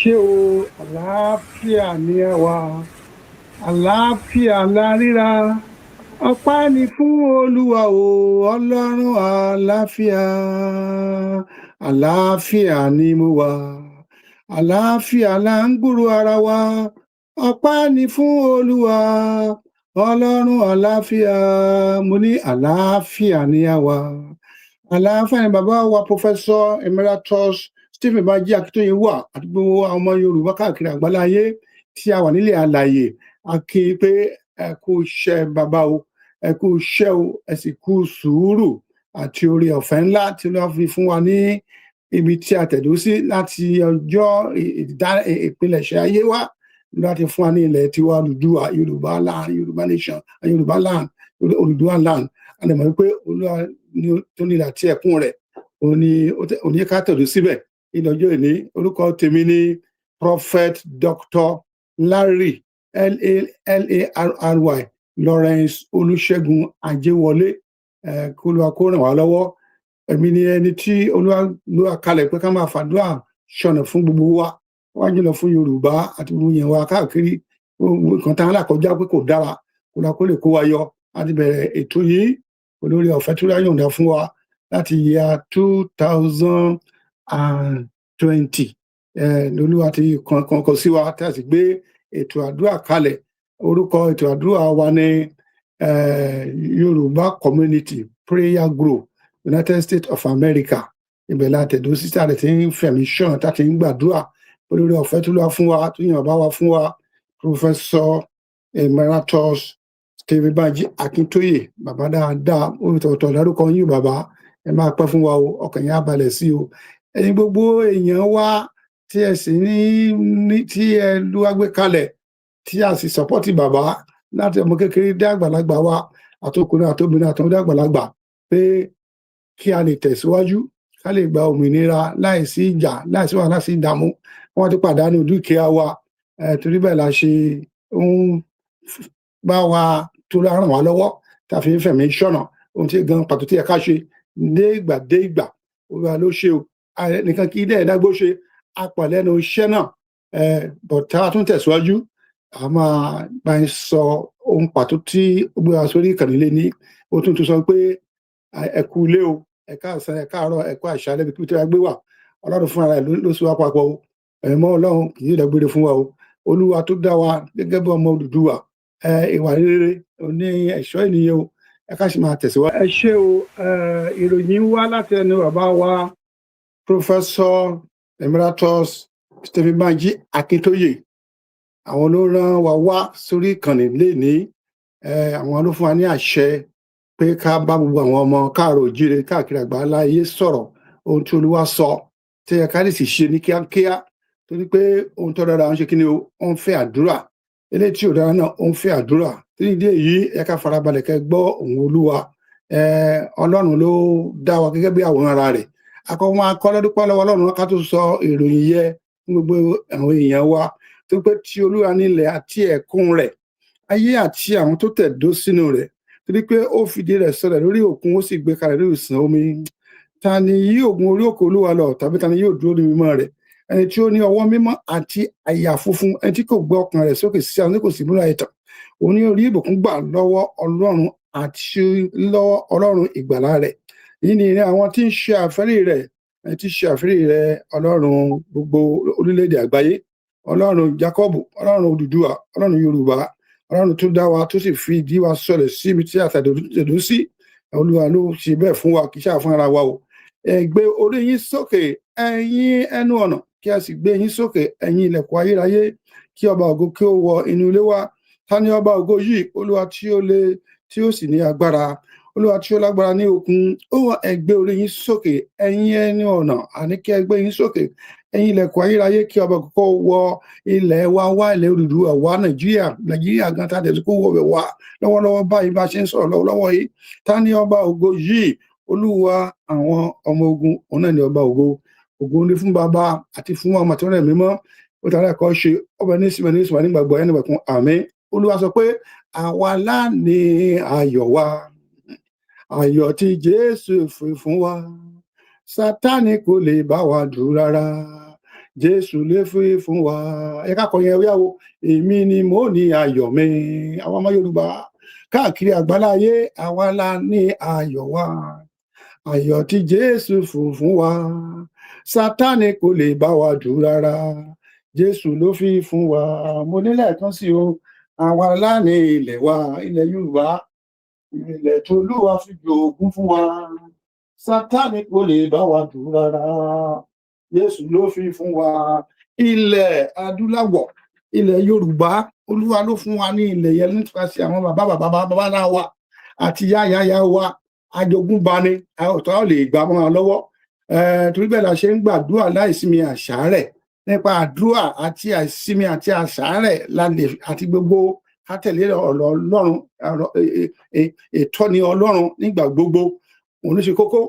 Ṣé o. Àlàáfíà ni ẹ wà, àlàáfíà la ríra. Ọpẹ́ ni fún Olúwa o, Ọlọ́run àlàáfíà. Àlàáfíà ni mo wà, àlàáfíà là ń gbúrò ara wa. Ọpẹ́ ni fún Olúwa, Ọlọ́run àlàáfíà. Mo ní àlàáfíà ni a wà, àlàáfíà ni bàbá wa Professor Emeritus Stephen Banji Akíntóyè wà, àti gbogbo àwọn ọmọ Yorùbá káàkiri àgbáláyé tí a wà nílẹ̀ alàyè. A kí i pé ẹ kú iṣẹ́ bàbá o, ẹ kú iṣẹ́ o, ẹ sì kú sùúrù àti oore ọ̀fẹ́ ńlá tí wọ́n fi fún wa ní ibi tí a tẹ̀dó sí láti ọjọ́ ìpilẹ̀ṣẹ̀ ayé wa, láti fún wa ní ilẹ̀ tiwa, Odùduwà, Yorùbá land, Yorùbá nation, Yorùbá land, Odùduwà land. A lè mọ̀ wípé Olúwa tó ní ilẹ̀ àti ẹ̀kún rẹ̀, òun ni òun ní ká tẹ̀dó síbẹ̀ ní ọjọ́ ìní. Orúkọ tèmi ní Prophet Dr. Larry, Larry Lawrence Olúṣẹ́gun Ajéwọlé. Kí Olúwa kó ràn wá lọ́wọ́. Èmi ni ẹni tí Olúwa ló wà kalẹ̀ pé ká máa fàdúrà ṣọ̀nà fún gbogbo wa, wá jùlọ fún Yorùbá àti gbogbo yẹn wa káàkiri, gbogbo nǹkan tá a là kọjá pé kò dára. Olúwa kó lè kó wa yọ. A ti bẹ̀rẹ̀ ètò yìí olórí ọ̀fẹ́ tó yọ̀ǹda fún wa láti year 2020 lolúwa ti kàn kàn sí wa tí a sì gbé ètò àdúrà kalẹ̀. Orúkọ ètò àdúrà wa ní Yorùbá Community Prayer Group, United States of America. Ibẹ̀ la tẹ̀dó sí, tá a ti ń fẹ̀mí ṣọ̀nà, tá a ti ń gbàdúrà olórí ọ̀fẹ́ tó lọ́wọ́ fún wa, tó yàn bá wa fún wa, Professor Emeritus Stephen Banji Akintoye. Bàbá dáadáa, olùtọ̀tọ̀ lárúkọ yín. Bàbá, ẹ máa pẹ́ fún wa o, ọkàn yín á balẹ̀ sí o. Ẹ̀yin gbogbo èèyàn wa tí ẹ sì ní tí ẹ ló wá gbé kalẹ̀, tí a sì support bàbá láti ọmọ kékeré dé àgbàlagbà wa, àtọkùnrin, àtobìnrin, àtọmọdé, àgbàlagbà, pé kí a lè tẹ̀síwájú, ká lè gba òmìnira láìsí ìjà, láìsí wàhálà, sí ìdààmú. Wọ́n ti pàdánù dúkìá wa. Torí bẹ́ẹ̀ la ṣe ń bá wa tó ràn wá lọ́wọ́, tá a fi ń fẹ̀mí ṣọ̀nà ohun tí gan pàtó tí ẹ ká ṣe dé ìgbà dé ìgbà. Olúwa ló ṣe o, nìkan kí ilé ẹ̀dá gbó ṣe apọ̀ lẹ́nu iṣẹ́ náà. But tá a tún tẹ̀síwájú, a máa bá ń sọ ohun pàtó tí ó gbé wa sórí ìkànnì lé ní. Ó tún tún sọ pé ẹ kú ilé o, ẹ káàsán, ẹ káàárọ̀, ẹ kú àṣálẹ́, bí tí wàá gbé wà. Ọlọ́run fúnra rẹ̀ ló sì wá papọ̀ o. Ẹ̀mọ́ Ọlọ́run kì í dágbére fún wa o. Olúwa tó dá wa gẹ́gẹ́ bí ọmọ Odùduwà, ìwà rere ní ẹ̀ṣọ́ ènìyàn o. Ẹ ká sì máa tẹ̀síwájú. Ẹ ṣé o. Ìròyìn wá láti ẹnu bàbá wa Professor Emeritus Stephen Banji Akintoye. Àwọn ló rán wa wá sórí ìkànnì lénìí. Àwọn ló fún wa ní àṣẹ pé ká bá gbogbo àwọn ọmọ káàrọ̀ òjíire káàkiri àgbáńlá ayé sọ̀rọ̀ ohun tí Olúwa sọ tí ẹ ká lè sì ṣe ní kíákíá, torí pé ohun tó dára ń ṣe kí ni o, ó ń fẹ́ àdúrà. Eléyìí tí ò dára náà, ó ń fẹ́ àdúrà. Torí ìdí èyí, ẹ ká farabalẹ̀ kẹ́ gbọ́ ohùn Olúwa. Ọlọ́run ló dá wa gẹ́gẹ́ bí àwòrán ara rẹ̀. Akọ́ wọn akọ́ lọ́dúpẹ́ lọ́wọ́ Ọlọ́run ká tó sọ ìròyìn yẹ fún gbogbo àwọn èèyàn wa, tó pé tí Olúwa nílẹ̀ àti ẹ̀kún rẹ̀, ayé àti àwọn tó tẹ̀dó sínú rẹ̀, torí pé ó fìdí rẹ̀ sọlẹ̀ lórí òkun, ó sì gbé kalẹ̀ lórí ìsàn omi. Ta ni yóò gun orí òkè Olúwa lọ, tàbí ta ni yóò dúró ní mímọ́ rẹ̀? Ẹni tí ó ní ọwọ́ mímọ́ àti àyà funfun, ẹni tí kò gbé ọkàn rẹ̀ sókè sí àwọn tí kò sì múra ẹ̀tàn. Òun ní orí ìbùkún gbà lọ́wọ́ Ọlọ́run àti lọ́wọ́ Ọlọ́run ìgbàlà rẹ̀. Èyí ni ìrìn àwọn tí ń ṣe àfẹ́rí rẹ̀, ẹni tí ń ṣe àfẹ́rí rẹ̀, Ọlọ́run gbogbo orílẹ̀-èdè àgbáyé, Ọlọ́run Jákọ́bù, Ọlọ́run Odùduwà, Ọlọ́run Yorùbá, Ọlọ́run tó dá wa, tó sì fi ìdí wa sọlẹ̀ síbi tí a tẹ̀dó sí. Olúwa ló ṣe bẹ́ẹ̀ fún wa, kì í ṣáà fún ara wa o. Ẹ gbé orí yín sókè, ẹ̀yin ẹnu ọ̀nà, kí a sì gbé yín sókè, ẹ̀yin ilẹ̀kùn ayérayé, kí ọba ògo kí ó wọ inú ilé wa. Ta ni ọba ògo yìí? Olúwa tí ó le, tí ó sì ní agbára, Olúwa tí ó lágbára ní okun. Ó wọ. Ẹ gbé orí yín sókè, ẹ̀yin ẹnu ọ̀nà, àní kí ẹ gbé yín sókè, ẹ̀yin ilẹ̀kùn ayérayé, kí ọba ògo kó wọ ilẹ̀ wa wá, ilẹ̀ Odùduwà wá, Nàìjíríà, Nàìjíríà gan tá a tẹ̀sí kó wọ̀ bẹ̀ wá lọ́wọ́lọ́wọ́ báyìí bá ṣe ń sọ̀rọ̀ lọ́wọ́lọ́wọ́ yìí. Ta ni ọba ògo yìí? Olúwa àwọn ọmọ ogun, òun náà ni ọba ògo. Ògo ní fún Bàbá àti fún ọmọ àti ọ̀rẹ́ mímọ́, ó tààrà ẹ̀kọ́ ṣe ọba ní síbẹ̀ ní síbẹ̀ nígbàgbọ́ ẹni wẹ̀kún. Àmín. Olúwa sọ pé àwa láni ayọ̀ wa, ayọ̀ tí Jésù fi fún wa. Sátánì kò lè bá wa dù rárá. Jésù lè fi fún wa. Ẹ ká kọ yẹn wíyàwó. Èmi ni mo ní ayọ̀ mi. Àwọn ọmọ Yorùbá káàkiri àgbáláyé, àwa la ní ayọ̀ wa, ayọ̀ tí Jésù fún fún wa. Sátánì kò lè bá wa dù rárá, Jésù ló fi fún wa. Mo nílẹ̀ kan sí o. Àwa la ní ilẹ̀ wa, ilẹ̀ Yorùbá, ilẹ̀ tolúwa fi jogún fún wa. Sátánì kò lè bá wa dù rárá, Jésù ló fi fún wa. Ilẹ̀ adúláwọ̀, ilẹ̀ Yorùbá, Olúwa ló fún wa ní ilẹ̀ yẹn nípasẹ̀ àwọn bàbá bàbá bàbá náà wa àti yáyáyá wa. Ajogúnba ni, ọ̀tá ò lè gbà mọ́ wa lọ́wọ́. Torí bẹ́ẹ̀ la ṣe ń gbàdúrà láìsinmi àṣàárẹ̀. Nípa àdúrà àti àìsinmi àti àṣàárẹ̀ la lè àti gbogbo ká tẹ̀lé ọ̀rọ̀ Ọlọ́run, ìtọ́ni Ọlọ́run nígbà gbogbo, òun ló ṣe kókó.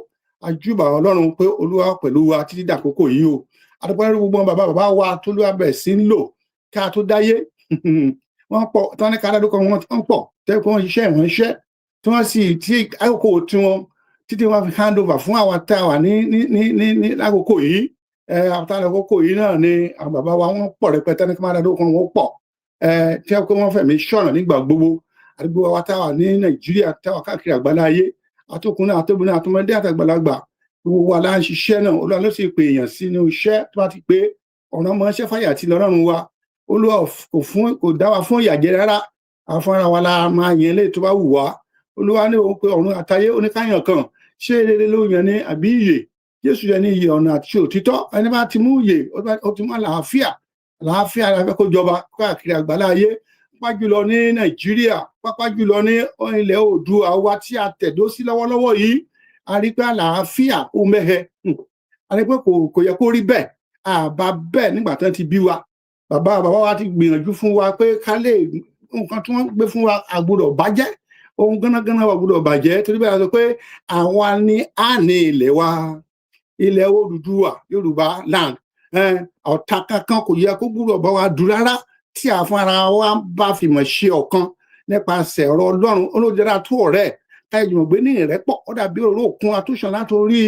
Àjúbà Ọlọ́run pé Olúwa pẹ̀lú wa títí dàkókò yìí o. Adúpẹ́ lórí gbogbo bàbá bàbá wa tó ló bẹ̀rẹ̀ sí ń lò ká tó dáyé. Wọ́n pọ̀ tí wọ́n ní ká dárúkọ wọn, wọ́n pọ̀ tẹ́ kí wọ́n ṣiṣẹ́ ìránṣẹ́ tí wọ́n sì tí àkókò tí wọ́n títí wọ́n fi hand over fún àwa tá a wà ní lákòókò yìí. Àwọn tá a lákòókò yìí náà ni àwọn bàbá wa. Wọ́n pọ̀ rẹpẹtẹ ní kí wọ́n dárúkọ wọn pọ̀, tí wọ́n fẹ̀mí ṣọ̀nà nígbà gbogbo. Àdúgbò wa tá a wà ní Nàìjíríà, tá a wà káàkiri àgbálá ayé, àtọkùnrin, àtobìnrin, àtọmọdé, àtàgbàlagbà, gbogbo wa la ń ṣiṣẹ́ náà. Olúwa ló sì pè èèyàn sínú iṣẹ́ tó bá ti pé ọ̀nà ọmọ iṣẹ́ fàyà àti lọ́rùn wa. Olúwa kò fún, kò dá wa fún ìyà jẹ rárá. Àfúnra wa la máa yẹn lé tó bá wù wá. Olúwa ní òun pé ọ̀run àtayé oníkáyàn kan, ṣé rere ló yàn ní àbí ìyè? Jésù yẹn ní ìyè, ọ̀nà àti òtítọ́. Ẹni bá ti mú ìyè, ó ti mú àlàáfíà. Àlàáfíà la fẹ́ kó jọba káàkiri àgbálá ayé, pápá jùlọ ní Nàìjíríà, pápá jùlọ ní ilẹ̀ Oòduà wa tí a tẹ̀dó sí lọ́wọ́lọ́wọ́ yìí. A rí pé àlàáfíà ó mẹ́hẹ. A rí pé kò yẹ kó rí bẹ́ẹ̀. Àbá bẹ́ẹ̀ nígbà tán ti bí wa, bàbá bàbá wa ti gbìyànjú fún wa pé ká lè nǹkan tí wọ́n gbé fún wa àgbọ́dọ̀ bàjẹ́, ohun gánágáná wa gbọ́dọ̀ bàjẹ́. Torí bẹ́ẹ̀ la sọ pé àwa ni a ní ilẹ̀ wa, ilẹ̀ Odùduwà, Yorùbá land. Ọ̀tá kankan kò yẹ kó gbúdọ̀ bá wa dù rárá tí a fún ara wa bá fìmọ̀ ṣe ọ̀kan nípasẹ̀ ọ̀rọ̀ Ọlọ́run. Olójúdára tó ọ̀rẹ́ ká ìjùmọ̀ gbé ní ìrẹ́pọ̀, ó dàbí òróró òkun àtúnṣan látòrí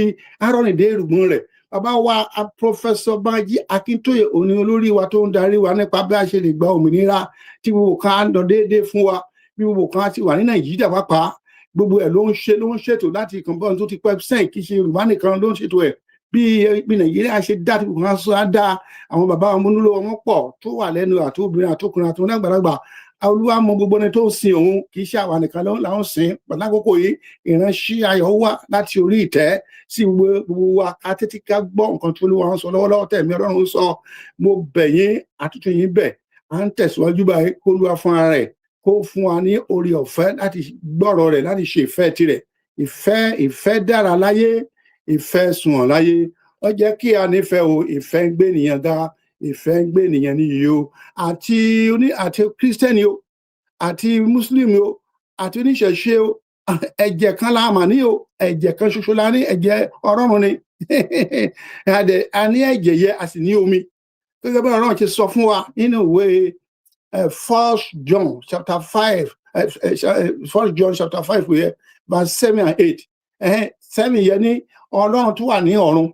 Áárónì dé irùngbọ̀n rẹ̀. Bàbá wa, Professor Bánjí Akíntóyè, òní olórí wa tó ń darí wa nípa bí a ṣe lè gba òmìnira, tí gbogbo kan á lọ déédéé fún wa, bí gbogbo kan á ti wà ní Nàìjíríà pàápàá. Gbogbo ẹ̀ ló ń ṣe, ló ń ṣètò láti kàn bọ́n tó ti pẹ́ sẹ́yìn. Kì í ṣe Yorùbá nìkan ló ń ṣètò ẹ̀. Bí Nàìjíríà ṣe dá tí gbogbo kan sọ á dá, àwọn bàbá wọn múnú wọn pọ̀ tó wà lẹ́nu, àti obìnrin, àtọkùnrin, àti onígbàlagbà. Olúwa mọ gbogbo ẹni tó ń sin òun, kì í ṣe àwa nìkan ló ń sìn. Pàtàkì àkókò yìí, ìránṣẹ́ ayọ̀ wà láti orí ìtẹ́ sí gbogbo wa. Ká tètè ká gbọ́ nǹkan tó Olúwa ń sọ lọ́wọ́lọ́wọ́, tẹ̀mí Ọlọ́run ń sọ. Mo bẹ̀ yín, àtúntò yín bẹ̀. À ń tẹ̀síwájú báyìí. Kó Olúwa fún ara rẹ̀ kó fún wa ní orí ọ̀fẹ́ láti gbọ́rọ̀ rẹ̀, láti ṣe ìfẹ́ tirẹ̀. Ìfẹ́ dára láyé, ìfẹ́ sunwọ̀n láyé. Ó jẹ́ kí a nífẹ̀ẹ́ o. Ìfẹ́ ń gbé nìyẹn ga, ìfẹ́ ń gbé nìyẹn níyì o. Àti oní àti kírísítẹ́nì o, àti mùsùlùmí o, àti oníṣẹ̀ṣe o, ẹ̀jẹ̀ kan la mà ní o. Ẹ̀jẹ̀ kan ṣoṣo la ní, ẹ̀jẹ̀ Ọlọ́run ni. A ní ẹ̀jẹ̀ yẹ, a sì ní omi, gẹ́gẹ́ bí Ọlọ́run ti sọ fún wa nínú ìwé First John chapter 5, First John chapter 5 yẹ, verse 7 and 8. 7 yẹ ní Ọlọ́run tó wà ní ọ̀run,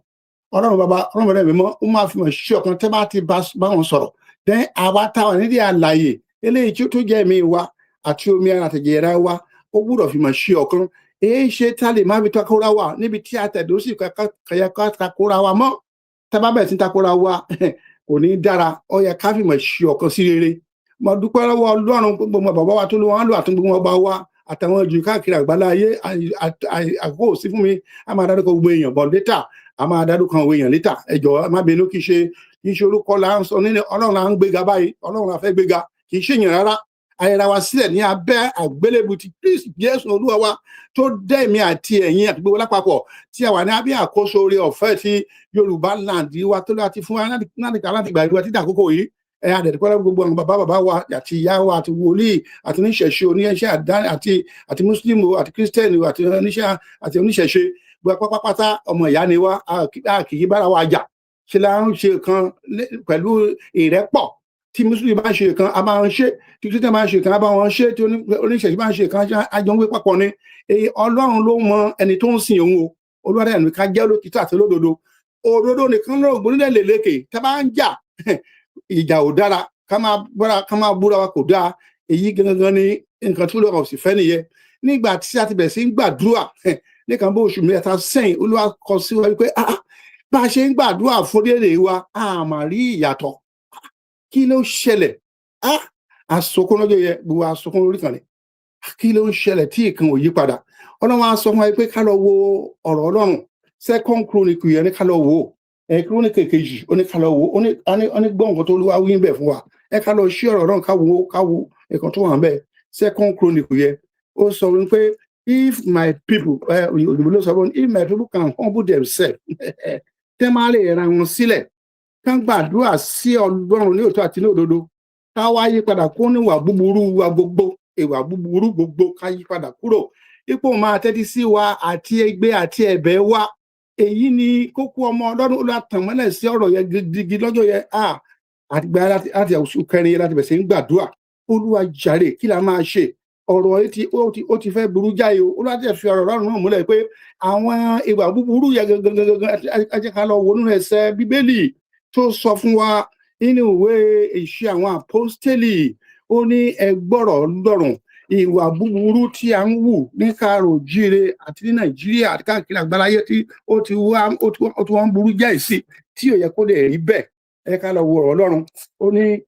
Ọlọ́run Bàbá, Ọlọ́run Bàbá mímọ́, ó máa fi mọ̀ ṣe ọ̀kan tẹ́ bá ti bá wọn sọ̀rọ̀. Then àwa táwa nídìí àlàyé eléyìí tí ó tó jẹ́ ẹ̀mí wa àti omi ara àtẹ̀jẹ̀ ara wa, ó gbúdọ̀ fi mọ̀ ṣe ọ̀kan. Èyí ṣe tá lè má fi takora wa níbi tí a tẹ̀dó sí kẹyẹ ká takora wa mọ́. Tá bá bẹ̀rẹ̀ sí takora wa, kò ní dára. Ó yẹ ká fi mọ̀ ṣe ọ̀kan sí rere. Mo dúpẹ́ lọ́wọ́ Ọlọ́run, gbogbo bàbá wa tó ló wọn lò, àti gbogbo ọba wa àtàwọn jù káàkiri àgbálá ayé. Àkókò sí fún mi, a máa dárúkọ gbogbo èèyàn bọ̀ later, a máa dárúkọ àwọn èèyàn later. Ẹ jọ̀ọ́, ẹ má bínú. Kì í ṣe orúkọ là ń sọ nínú. Ọlọ́run là ń gbéga báyìí, Ọlọ́run la fẹ́ gbéga, kì í ṣèyàn rárá. Ayẹra wa sílẹ̀ ní abẹ́ àgbélébù ti Kristi Jésù Olúwa wa tó dẹ́mi àti ẹ̀yin àti gbogbo lápapọ̀ tí a wà ní abẹ́ àkóso oore ọ̀fẹ́ ti Yorùbá land wa tó láti fún wa láti gbà ìwà títà àkókò yìí. Ẹ àdẹ̀dẹ̀pẹ́ gbogbo àwọn bàbá bàbá wa àti ìyá wa àti wòlíì àti oníṣẹ̀ṣe, oníṣẹ́ àdáni àti mùsùlùmí àti kírísítẹ́nì àti oníṣẹ́ àti oníṣẹ̀ṣe, gbogbo pátápátá, ọmọ ìyá ni wá. A kì í bára wa jà, ṣe la ń ṣe kan pẹ̀lú ìrẹ́pọ̀. Tí mùsùlùmí bá ń ṣe kan, a máa ń ṣe. Tí kírísítẹ́nì bá ń ṣe kan, a bá wọn ṣe. Tí oníṣẹ̀ṣe bá ń ṣe kan, a jọ ń gbé papọ̀ ni. Ọlọ́run ló mọ ẹni tó ń sin òun o. Olúwa dẹ̀ ní ká jẹ́ olótìtọ́ àti olódodo. Òdodo nìkan ló gbónílẹ̀ lè lékè. Tá a bá ń jà, ìjà ò dára. Ká máa búra, ká máa búra wa kò dáa. Èyí gangan ni nǹkan tí Olúwa kò sì fẹ́ nìyẹn. Nígbà tí a ti bẹ̀rẹ̀ sí ń gbàdúrà nìkan bó oṣù 3 sẹ́yìn, Olúwa kọ sí wa wípé, "Ah, bá a ṣe ń gbàdúrà fún orílẹ̀-èdè wa, a máa rí ìyàtọ̀. Kí ló ṣẹlẹ̀?" Ah, àsokún lọ́jọ́ yẹn, gbogbo àsokún lórí kan ni. Kí ló ń ṣẹlẹ̀ tí ìkan ò yí padà? Ọlọ́run á sọ fún wa pé ká lọ wo ọ̀rọ̀ Ọlọ́run. Second Chronicle yẹn ní ká lọ wò ó. Ẹ Chronicle kejì, ó ní ká lọ wò ó. Ó ní gbọ́ nǹkan tó Olúwa wí ń bẹ̀ fún wa. Ẹ ká lọ ṣí ọ̀rọ̀ Ọlọ́run, ká wo nǹkan tó wà ń bẹ̀. Second Chronicle yẹn, ó sọ wípé, "If my people," ẹ òyìnbó ló sọ fún, "if my people can humble themselves," tẹ́ máa lè ra wọn sílẹ̀, kán gbàdúrà sí Ọlọ́run ní òótọ́ àti ní òdodo, ká wá yí padà kó níwà búburú wa gbogbo, ìwà búburú gbogbo, ká yí padà kúrò, ipò máa tẹ́tí sí wa àti ẹgbẹ́ àti ẹ̀bẹ̀ wa. Èyí ni kókó ọmọ Ọlọ́run. Olúwa tàn mọ́lẹ̀ sí ọ̀rọ̀ yẹn gidigidi lọ́jọ́ yẹn. Àtìgbà láti oṣù kẹrin láti bẹ̀rẹ̀ sí ń gbàdúrà. Olúwa jàre, kí la máa ṣe? Ọ̀rọ̀ yìí ti ó ti fẹ́ burú jáì o. Olúwa ti fi ọ̀rọ̀ Ọlọ́run náà múlẹ̀ pé àwọn ìwà búburú yẹn gangan gangan, ẹ jẹ́ ká lọ wo nínú ẹsẹ̀ Bíbélì tó sọ fún wa nínú ìwé Ìṣe Àwọn Àpọ́stélì. Ó ní ẹ gbọ́rọ̀ Ọlọ́run. Ìwà búburú tí a ń wù ní káàrò jíire àti ní Nàìjíríà àti káàkiri àgbáláyé tí ó ti wá ń burú jáì sí tí ò yẹ kó lè rí bẹ́ẹ̀. Ẹ ká lọ wo ọ̀rọ̀ Ọlọ́run. Ó ní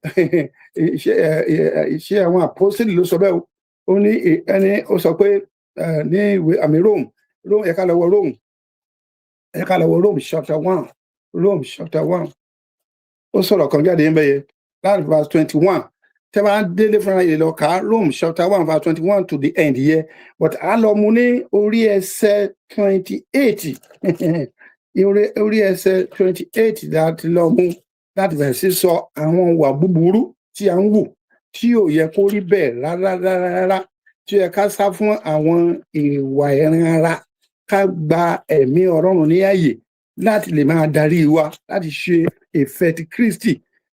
Ìṣe Àwọn Àpọ́stélì ló sọ bẹ́ẹ̀ o. Ó ní ẹni ó sọ pé ní ìwé àmì Rome, ẹ ká lọ wo Rome, ẹ ká lọ wo Rome chapter 1, Rome chapter 1. Ó sọ̀rọ̀ kan jáde níbẹ̀ yẹn láti verse 21. Tẹ́ bá délé fúnra yìí, lọ kà á, Rome chapter 1 verse 21 to the end yẹ, but a lọ mú ní orí ẹsẹ̀ 28, orí ẹsẹ̀ 28 láti lọ mú, láti bẹ̀rẹ̀ sí sọ àwọn ìwà búburú tí a ń wù tí ò yẹ kó rí bẹ́ẹ̀ rárá rárá rárá, tí ó yẹ ká sá fún àwọn ìwà ẹran ara, ká gba ẹ̀mí Ọlọ́run ní ààyè láti lè máa darí wa láti ṣe ìfẹ́ ti Kristi.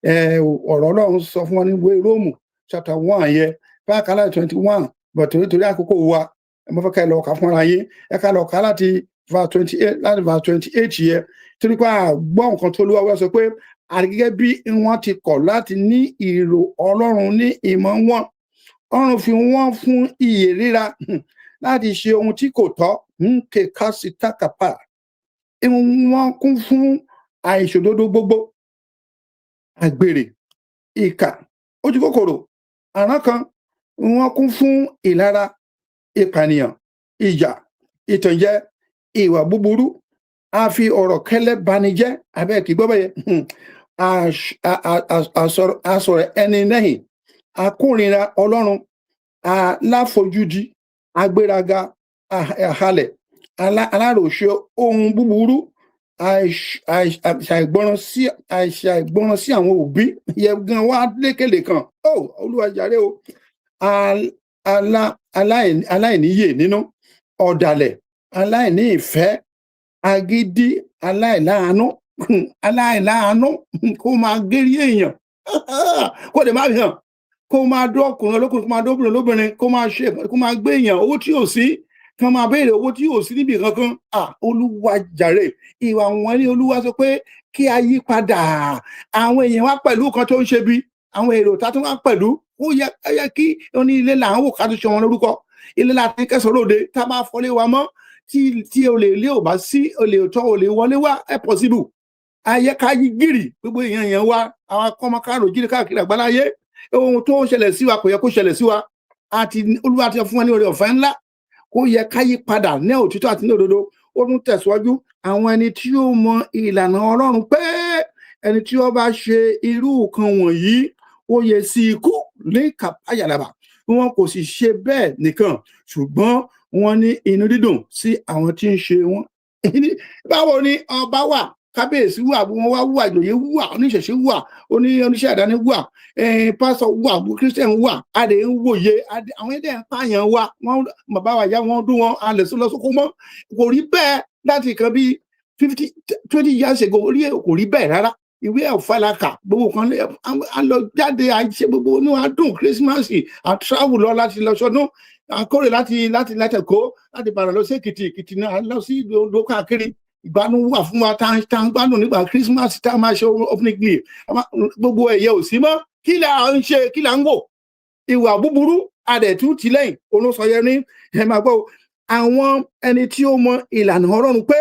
Ọ̀rọ̀ Ọlọ́run sọ fún wa ní ìwé Róòmù chapter 1 yẹn bákan láti 21, but torí àkókò wa, ẹ mọ́ fẹ́ ká ẹ lọ kà fúnra yín. Ẹ ká lọ kà láti verse 28, láti verse 28 yẹn, torí pé àgbọ̀ nǹkan tó Olúwa wá sọ pé, àti gẹ́gẹ́ bí wọ́n ti kọ̀ láti ní ìrò Ọlọ́run ní ìmọ̀ wọn, Ọlọ́run fi wọ́n fún ìyè ríra láti ṣe ohun tí kò tọ́. Ń kásítákàpá wọ́n kún fún àìṣòdodo gbogbo, àgbèrè, ìkà, ojú kòkòrò, àrán kan. Wọ́n kún fún ìlara, ìpànìyàn, ìjà, ìtànjẹ, ìwà búburú, a fi ọ̀rọ̀ kẹ́lẹ́ bani jẹ́. Abẹ́ kì í gbọ́ bẹ́yẹ. Asọ̀rọ̀ ẹni lẹ́yìn, akórìíra Ọlọ́run, aláfojúdi, agbéraga, àhalẹ̀, aláròṣe ohun búburú, àìṣàìgbọràn sí àwọn òbí yẹ gan wá lékele kan. Ó Olúwa jàre o. Aláìníyè nínú, ọ̀dàlẹ̀, aláìní ìfẹ́, agídí, aláìláàánú, aláìláàánú, kó máa gérí èèyàn, kó lè má hàn, kó máa dó ọkùnrin olókùnrin, kó máa dóbìnrin olóbìnrin, kó máa ṣe, kó máa gbé èèyàn, owó tí ò sí, kí wọ́n máa béèrè owó tí ò sí níbi kankan. Ah, Olúwa jàre. Ìwà wọn ní Olúwa sọ pé kí a yí padà. Àwọn èèyàn wá pẹ̀lú kan tó ń ṣe bí àwọn èrò tá tún wá pẹ̀lú. Ó yẹ kí ó ní ilé là ń wò ká tó ṣe wọn lórúkọ. Ilé láti kẹsàn-án lóde. Tá a máa fọlé wa mọ́, tí olè ilé ò bá sí, olè tọ́ olè wọlé wá ẹ possible. Ayé ká yí gírì gbogbo èèyàn yẹn wá, àwọn akọ́mọkárò jírí káàkiri àgbáláyé. Ohun tó ń ṣẹlẹ̀ sí wa kò yẹ kó ṣẹlẹ̀ sí wa. Àti Olúwa ti fún wa ní oore ọ̀fẹ́ ńlá kó yẹ ká yí padà ní òtítọ́ àti ní òdodo. Ó tún tẹ̀síwájú, àwọn ẹni tí ó mọ ìlànà Ọlọ́run pé ẹni tí ó bá ṣe irú nǹkan wọ̀nyí, ó yẹ sí ikú ní kàpáyàlàbà. Wọn kò sì ṣe bẹ́ẹ̀ nìkan, ṣùgbọ́n wọ́n ní inú dídùn sí àwọn tí ń ṣe wọ́n. Báwo ni ọba wà, kábíyèsí wà, wọn wá wà, ìjòyè wà, oníṣẹ̀ṣe wà, oníṣẹ́ àdáni wà, pásítọ̀ wà, Christian wà, a lè ń wòye àwọn ẹ̀dẹ̀ ń pààyàn wa, wọn bàbá wa ìyá wọn dún wọn, a lè sún lọ sóko mọ́. Kò rí bẹ́ẹ̀ láti nǹkan bíi 50, 20 years ago. Orí kò rí bẹ́ẹ̀ rárá. Ìwé ọ̀fàlàkà gbogbo kan a lọ jáde, a ṣe gbogbo inú adùn Christmas, a travel lọ láti lọ sọdún akórè láti Èkó, láti Ìbàdàn lọ sí Èkìtì, Èkìtì náà lọ sí Oǹdó káàkiri. Ìgbádùn wà fún wa tá à ń gbádùn nígbà Christmas, tá a máa ṣe opening day. Gbogbo ẹ̀yẹ ò sí mọ́. Kí là ń ṣe? Kí là ń wò? Ìwà búburú adẹ̀tú tìlẹ́yìn olóṣọyẹ ní. Ẹ máa gbọ́, àwọn ẹni tí ó mọ ìlànà Ọlọ́run pé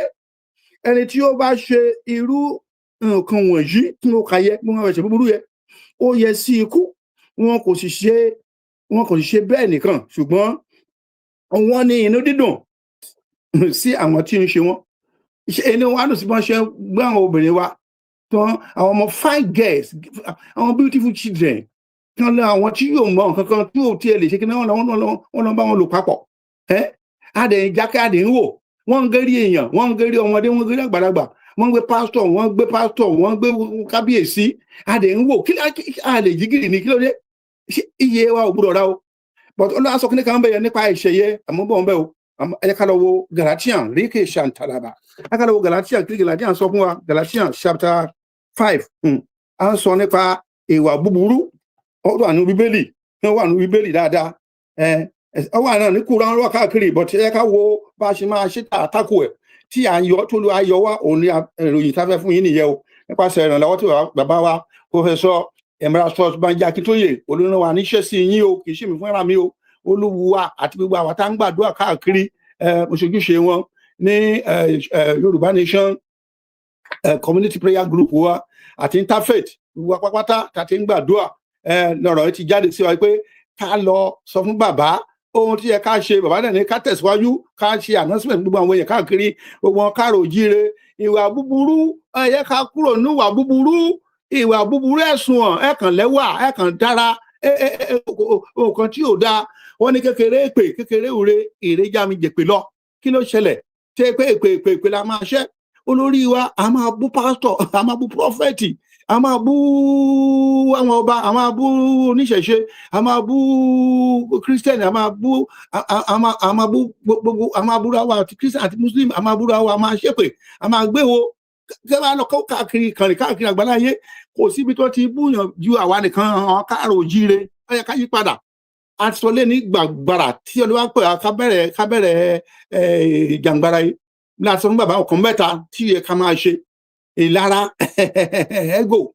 ẹni tí ó bá ṣe irú nǹkan wọ̀nyí tí mo kà yẹ, mo máa ṣe búburú yẹ, ó yẹ sí ikú. Wọn kò sì ṣe bẹ́ẹ̀ nìkan, ṣùgbọ́n wọ́n ní inú dídùn sí àwọn tí ń ṣe wọ́n. Inú wa dùn sí bọ́n ṣe gbé àwọn obìnrin wa tán, àwọn ọmọ, fine girls, àwọn beautiful children kan lọ, àwọn tí yóò mọ nǹkan kan tí yóò tiẹ̀ lè ṣe kí wọ́n lọ bá wọn lò papọ̀. Ẹ́ adẹ̀ ń jákè, adẹ̀ ń wò. Wọ́n ń gérí èèyàn, wọ́n ń gérí ọmọdé, wọ́n ń gérí àgbàlagbà, wọ́n ń gbé pásítọ̀, wọ́n ń gbé pásítọ̀, wọ́n ń gbé kábíyèsí. Adẹ̀ ń wò. Kí a lè jí gìrì ní? Kí ló dé? Iye wa ò gbúdọ̀ ra o. But Olúwa sọ kíní kan bẹ̀yẹn nípa ìṣẹ̀yẹ àmọ́ bọ̀ ń bẹ̀ o. Ẹ jẹ́ ká lọ wo Galatian ríkè ṣàǹtàlàbà. Ẹ ká lọ wo Galatian. Kí Galatian sọ fún wa? Galatian chapter 5, à ń sọ nípa ìwà búburú. Ó wà ní Bíbélì, ó wà ní Bíbélì dáadáa, ó wà náà ní Kúránì, wà káàkiri. But ẹ ká wo bá a ṣe máa ṣe àtakò ẹ̀ tí à ń yọ tó lu ayọ̀ wá. Òun ní ìròyìn tá a fẹ́ fún yín nìyẹn o, nípasẹ̀ ìrànlọ́wọ́ tí bàbá wa, Professor Emeritus Banji Akíntóyè olùrànwá níṣẹ́ sí yín o. Kì í ṣe mi fúnra mi o. Olúwa àti gbogbo àwọn tá ń gbàdúrà káàkiri, oṣojúṣe wọn ní Yorùbá Nation Community Prayer Group wa àti Interfaith, gbogbo apápátá tá a ti ń gbàdúrà lọ́rọ̀ ti jáde sí wa pé ká lọ sọ fún bàbá ohun tí yẹ ká ṣe. Bàbá náà ní ká tẹ̀síwájú, ká ṣe announcement gbogbo àwọn èèyàn káàkiri, gbogbo wọn káàrò jíire. Ìwà búburú, ẹ yẹ ká kúrò níwà búburú. Ìwà búburú, ẹ̀sùn ọ̀ ẹ̀kàn lẹ́wà, ẹ̀kàn dára, nǹkan tí ò dáa. Wọ́n ní kékeré èpè, kékeré òre èrè já mi jèpè lọ. Kí ló ṣẹlẹ̀ tẹ́ pé èpè, èpè, èpè la máa ṣẹ́? Olórí wa, a máa bú pásítọ̀, a máa bú prophet, a máa bú àwọn ọba, a máa bú oníṣẹ̀ṣe, a máa bú Christian, a máa bú gbogbo, a máa búra wa àti Christian àti Muslim, a máa búra wa, a máa ṣépè, a máa gbé wo kí wọ́n lọ káàkiri kànrìn káàkiri àgbáláyé. Kò síbi tó ti búyàn ju àwa nìkan, àwọn káàrò òjíire. Ó yẹ ká yí padà. A sọ lé ní gbàgbàrà tí Olúwa pè ká bẹ̀rẹ̀, ká bẹ̀rẹ̀ jàǹgbára yìí láti sọ fún bàbá ọkàn mẹ́ta tí yẹ ká máa ṣe: ìlara, ego,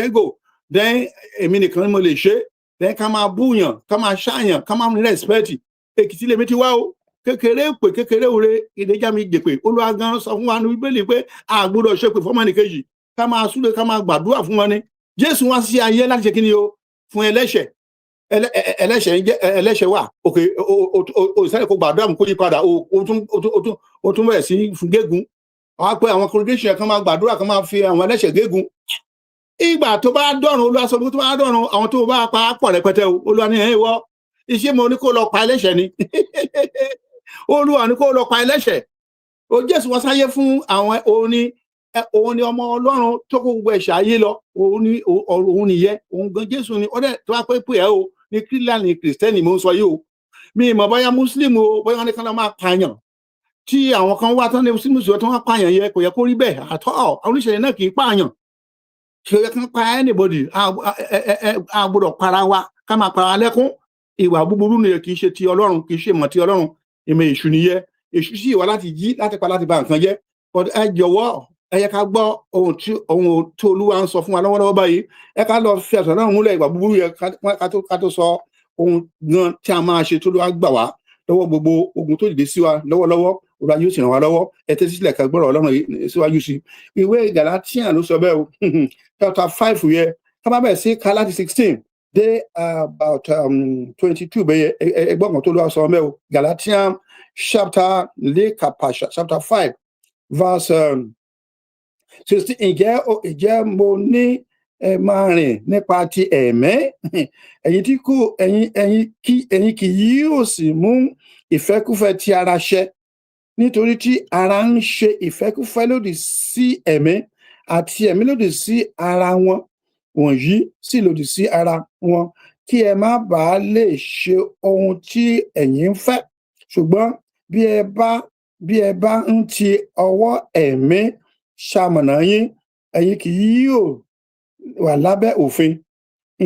ego, then èmi nìkan ni mo lè ṣe, then ká máa búyàn, ká máa ṣàyàn, ká máa ní respect. Èkìtì lèmi ti wá o. Kékeré pè, kékeré òre ìdíjà mi jèpè. Olúwa gan sọ fún wa ní Bíbélì pé a gbọ́dọ̀ ṣépè fọmọnìkejì, ká máa súre, ká máa gbàdúrà fún wọn ni. Jésù wá sí ayé láti ṣe kí ni o? Fún ẹlẹ́ṣẹ̀. Ẹlẹ́ṣẹ̀ ń jẹ́ ẹlẹ́ṣẹ̀ wà òkè o ìsẹ́lẹ̀ kó gbàdúrà kó yí padà, o tún bẹ̀rẹ̀ sí fún gégùn. Wọ́n á pé àwọn congregation kan máa gbàdúrà, kan máa fi àwọn ẹlẹ́ṣẹ̀ gégùn. Ìgbà tó bá dọ̀run, Olúwa sọ pé tó bá dọ̀run, àwọn tó bá pa pọ̀ rẹpẹtẹ o. Olúwa ní ẹ̀ wọ́ iṣẹ́ mo ní kó lọ pa ẹlẹ́ṣẹ̀ ni. Olúwa ní kó lọ pa ẹlẹ́ṣẹ̀ o. Jésù wá sáyé fún àwọn. Òun ni ọmọ Ọlọ́run tó kó gbogbo ẹ̀ṣẹ̀ ayé lọ. Òun ni ọ̀rọ̀, òun nìyẹn, òun gan Jésù ni. Ọdẹ tó bá pé pé ẹ o ní kírílànì Kìrìsìtẹ́nì mò ń sọ yìí o. Mi ìmọ̀ bóyá Muslim o, bóyá wọn ní kán lọ máa pààyàn tí àwọn kan wá tán ní Muslim tó wọ́n pààyàn yẹ, kò yẹ kó rí bẹ́ẹ̀ àtọ́. Àwọn oníṣẹ̀lẹ̀ náà kì í pààyàn, kì í yẹ kán pa anybody. A gbọ́dọ̀ para wa, ká máa para lẹ́kún. Ìwà búburú nìyẹn, kì í ṣe ti Ọlọ́run, kì í ṣe ìmọ̀ ti Ọlọ́run, ìmọ̀ èṣù nìyẹn. Èṣù sì wá láti jí, láti pa, láti ba nǹkan jẹ́. But ẹ jọ̀wọ́, ẹ yẹ ká gbọ́ ohun tí Olúwa ń sọ fún wa lọ́wọ́lọ́wọ́ báyìí. Ẹ ká lọ fi ẹ̀sán náà múlẹ̀. Ìwà búburú yẹ ká tó sọ ohun gan tí a máa ṣe tó ló wá gbà wá lọ́wọ́ gbogbo ogun tó dìde sí wa lọ́wọ́lọ́wọ́. Olúwa yóò sì ràn wá lọ́wọ́. Ẹ tẹ́tí sílẹ̀ ká gbọ́rọ̀ Ọlọ́run yìí síwájú sí. Ìwé Galatian ló sọ bẹ́ẹ̀ o, chapter 5 yẹ ká bá bẹ̀rẹ̀ sí ká láti 16 dé about 22 bẹ́yẹ. Ẹgbọ́n kan tó lọ́wọ́ sọ bẹ́ẹ̀ o. Galatian chapter lekapasha, chapter 5, verse 16. Ǹjẹ́ mo ní ẹ máa rìn nípa ti ẹ̀mí, ẹ̀yin tí kò ẹ̀yin ẹ̀yin kí ẹ̀yin kì yóò sì mú ìfẹ́kúfẹ́ ti ara ṣẹ. Nítorí tí ara ń ṣe ìfẹ́kúfẹ́ lòdì sí ẹ̀mí, àti ẹ̀mí lòdì sí ara wọn, wọ̀nyí sì lòdì sí ara wọn, kí ẹ má bàa lè ṣe ohun tí ẹ̀yin ń fẹ́. Ṣùgbọ́n bí ẹ bá ń ti ọwọ́ ẹ̀mí ṣamọ̀nà yín, ẹ̀yin kì yóò wà lábẹ́ òfin.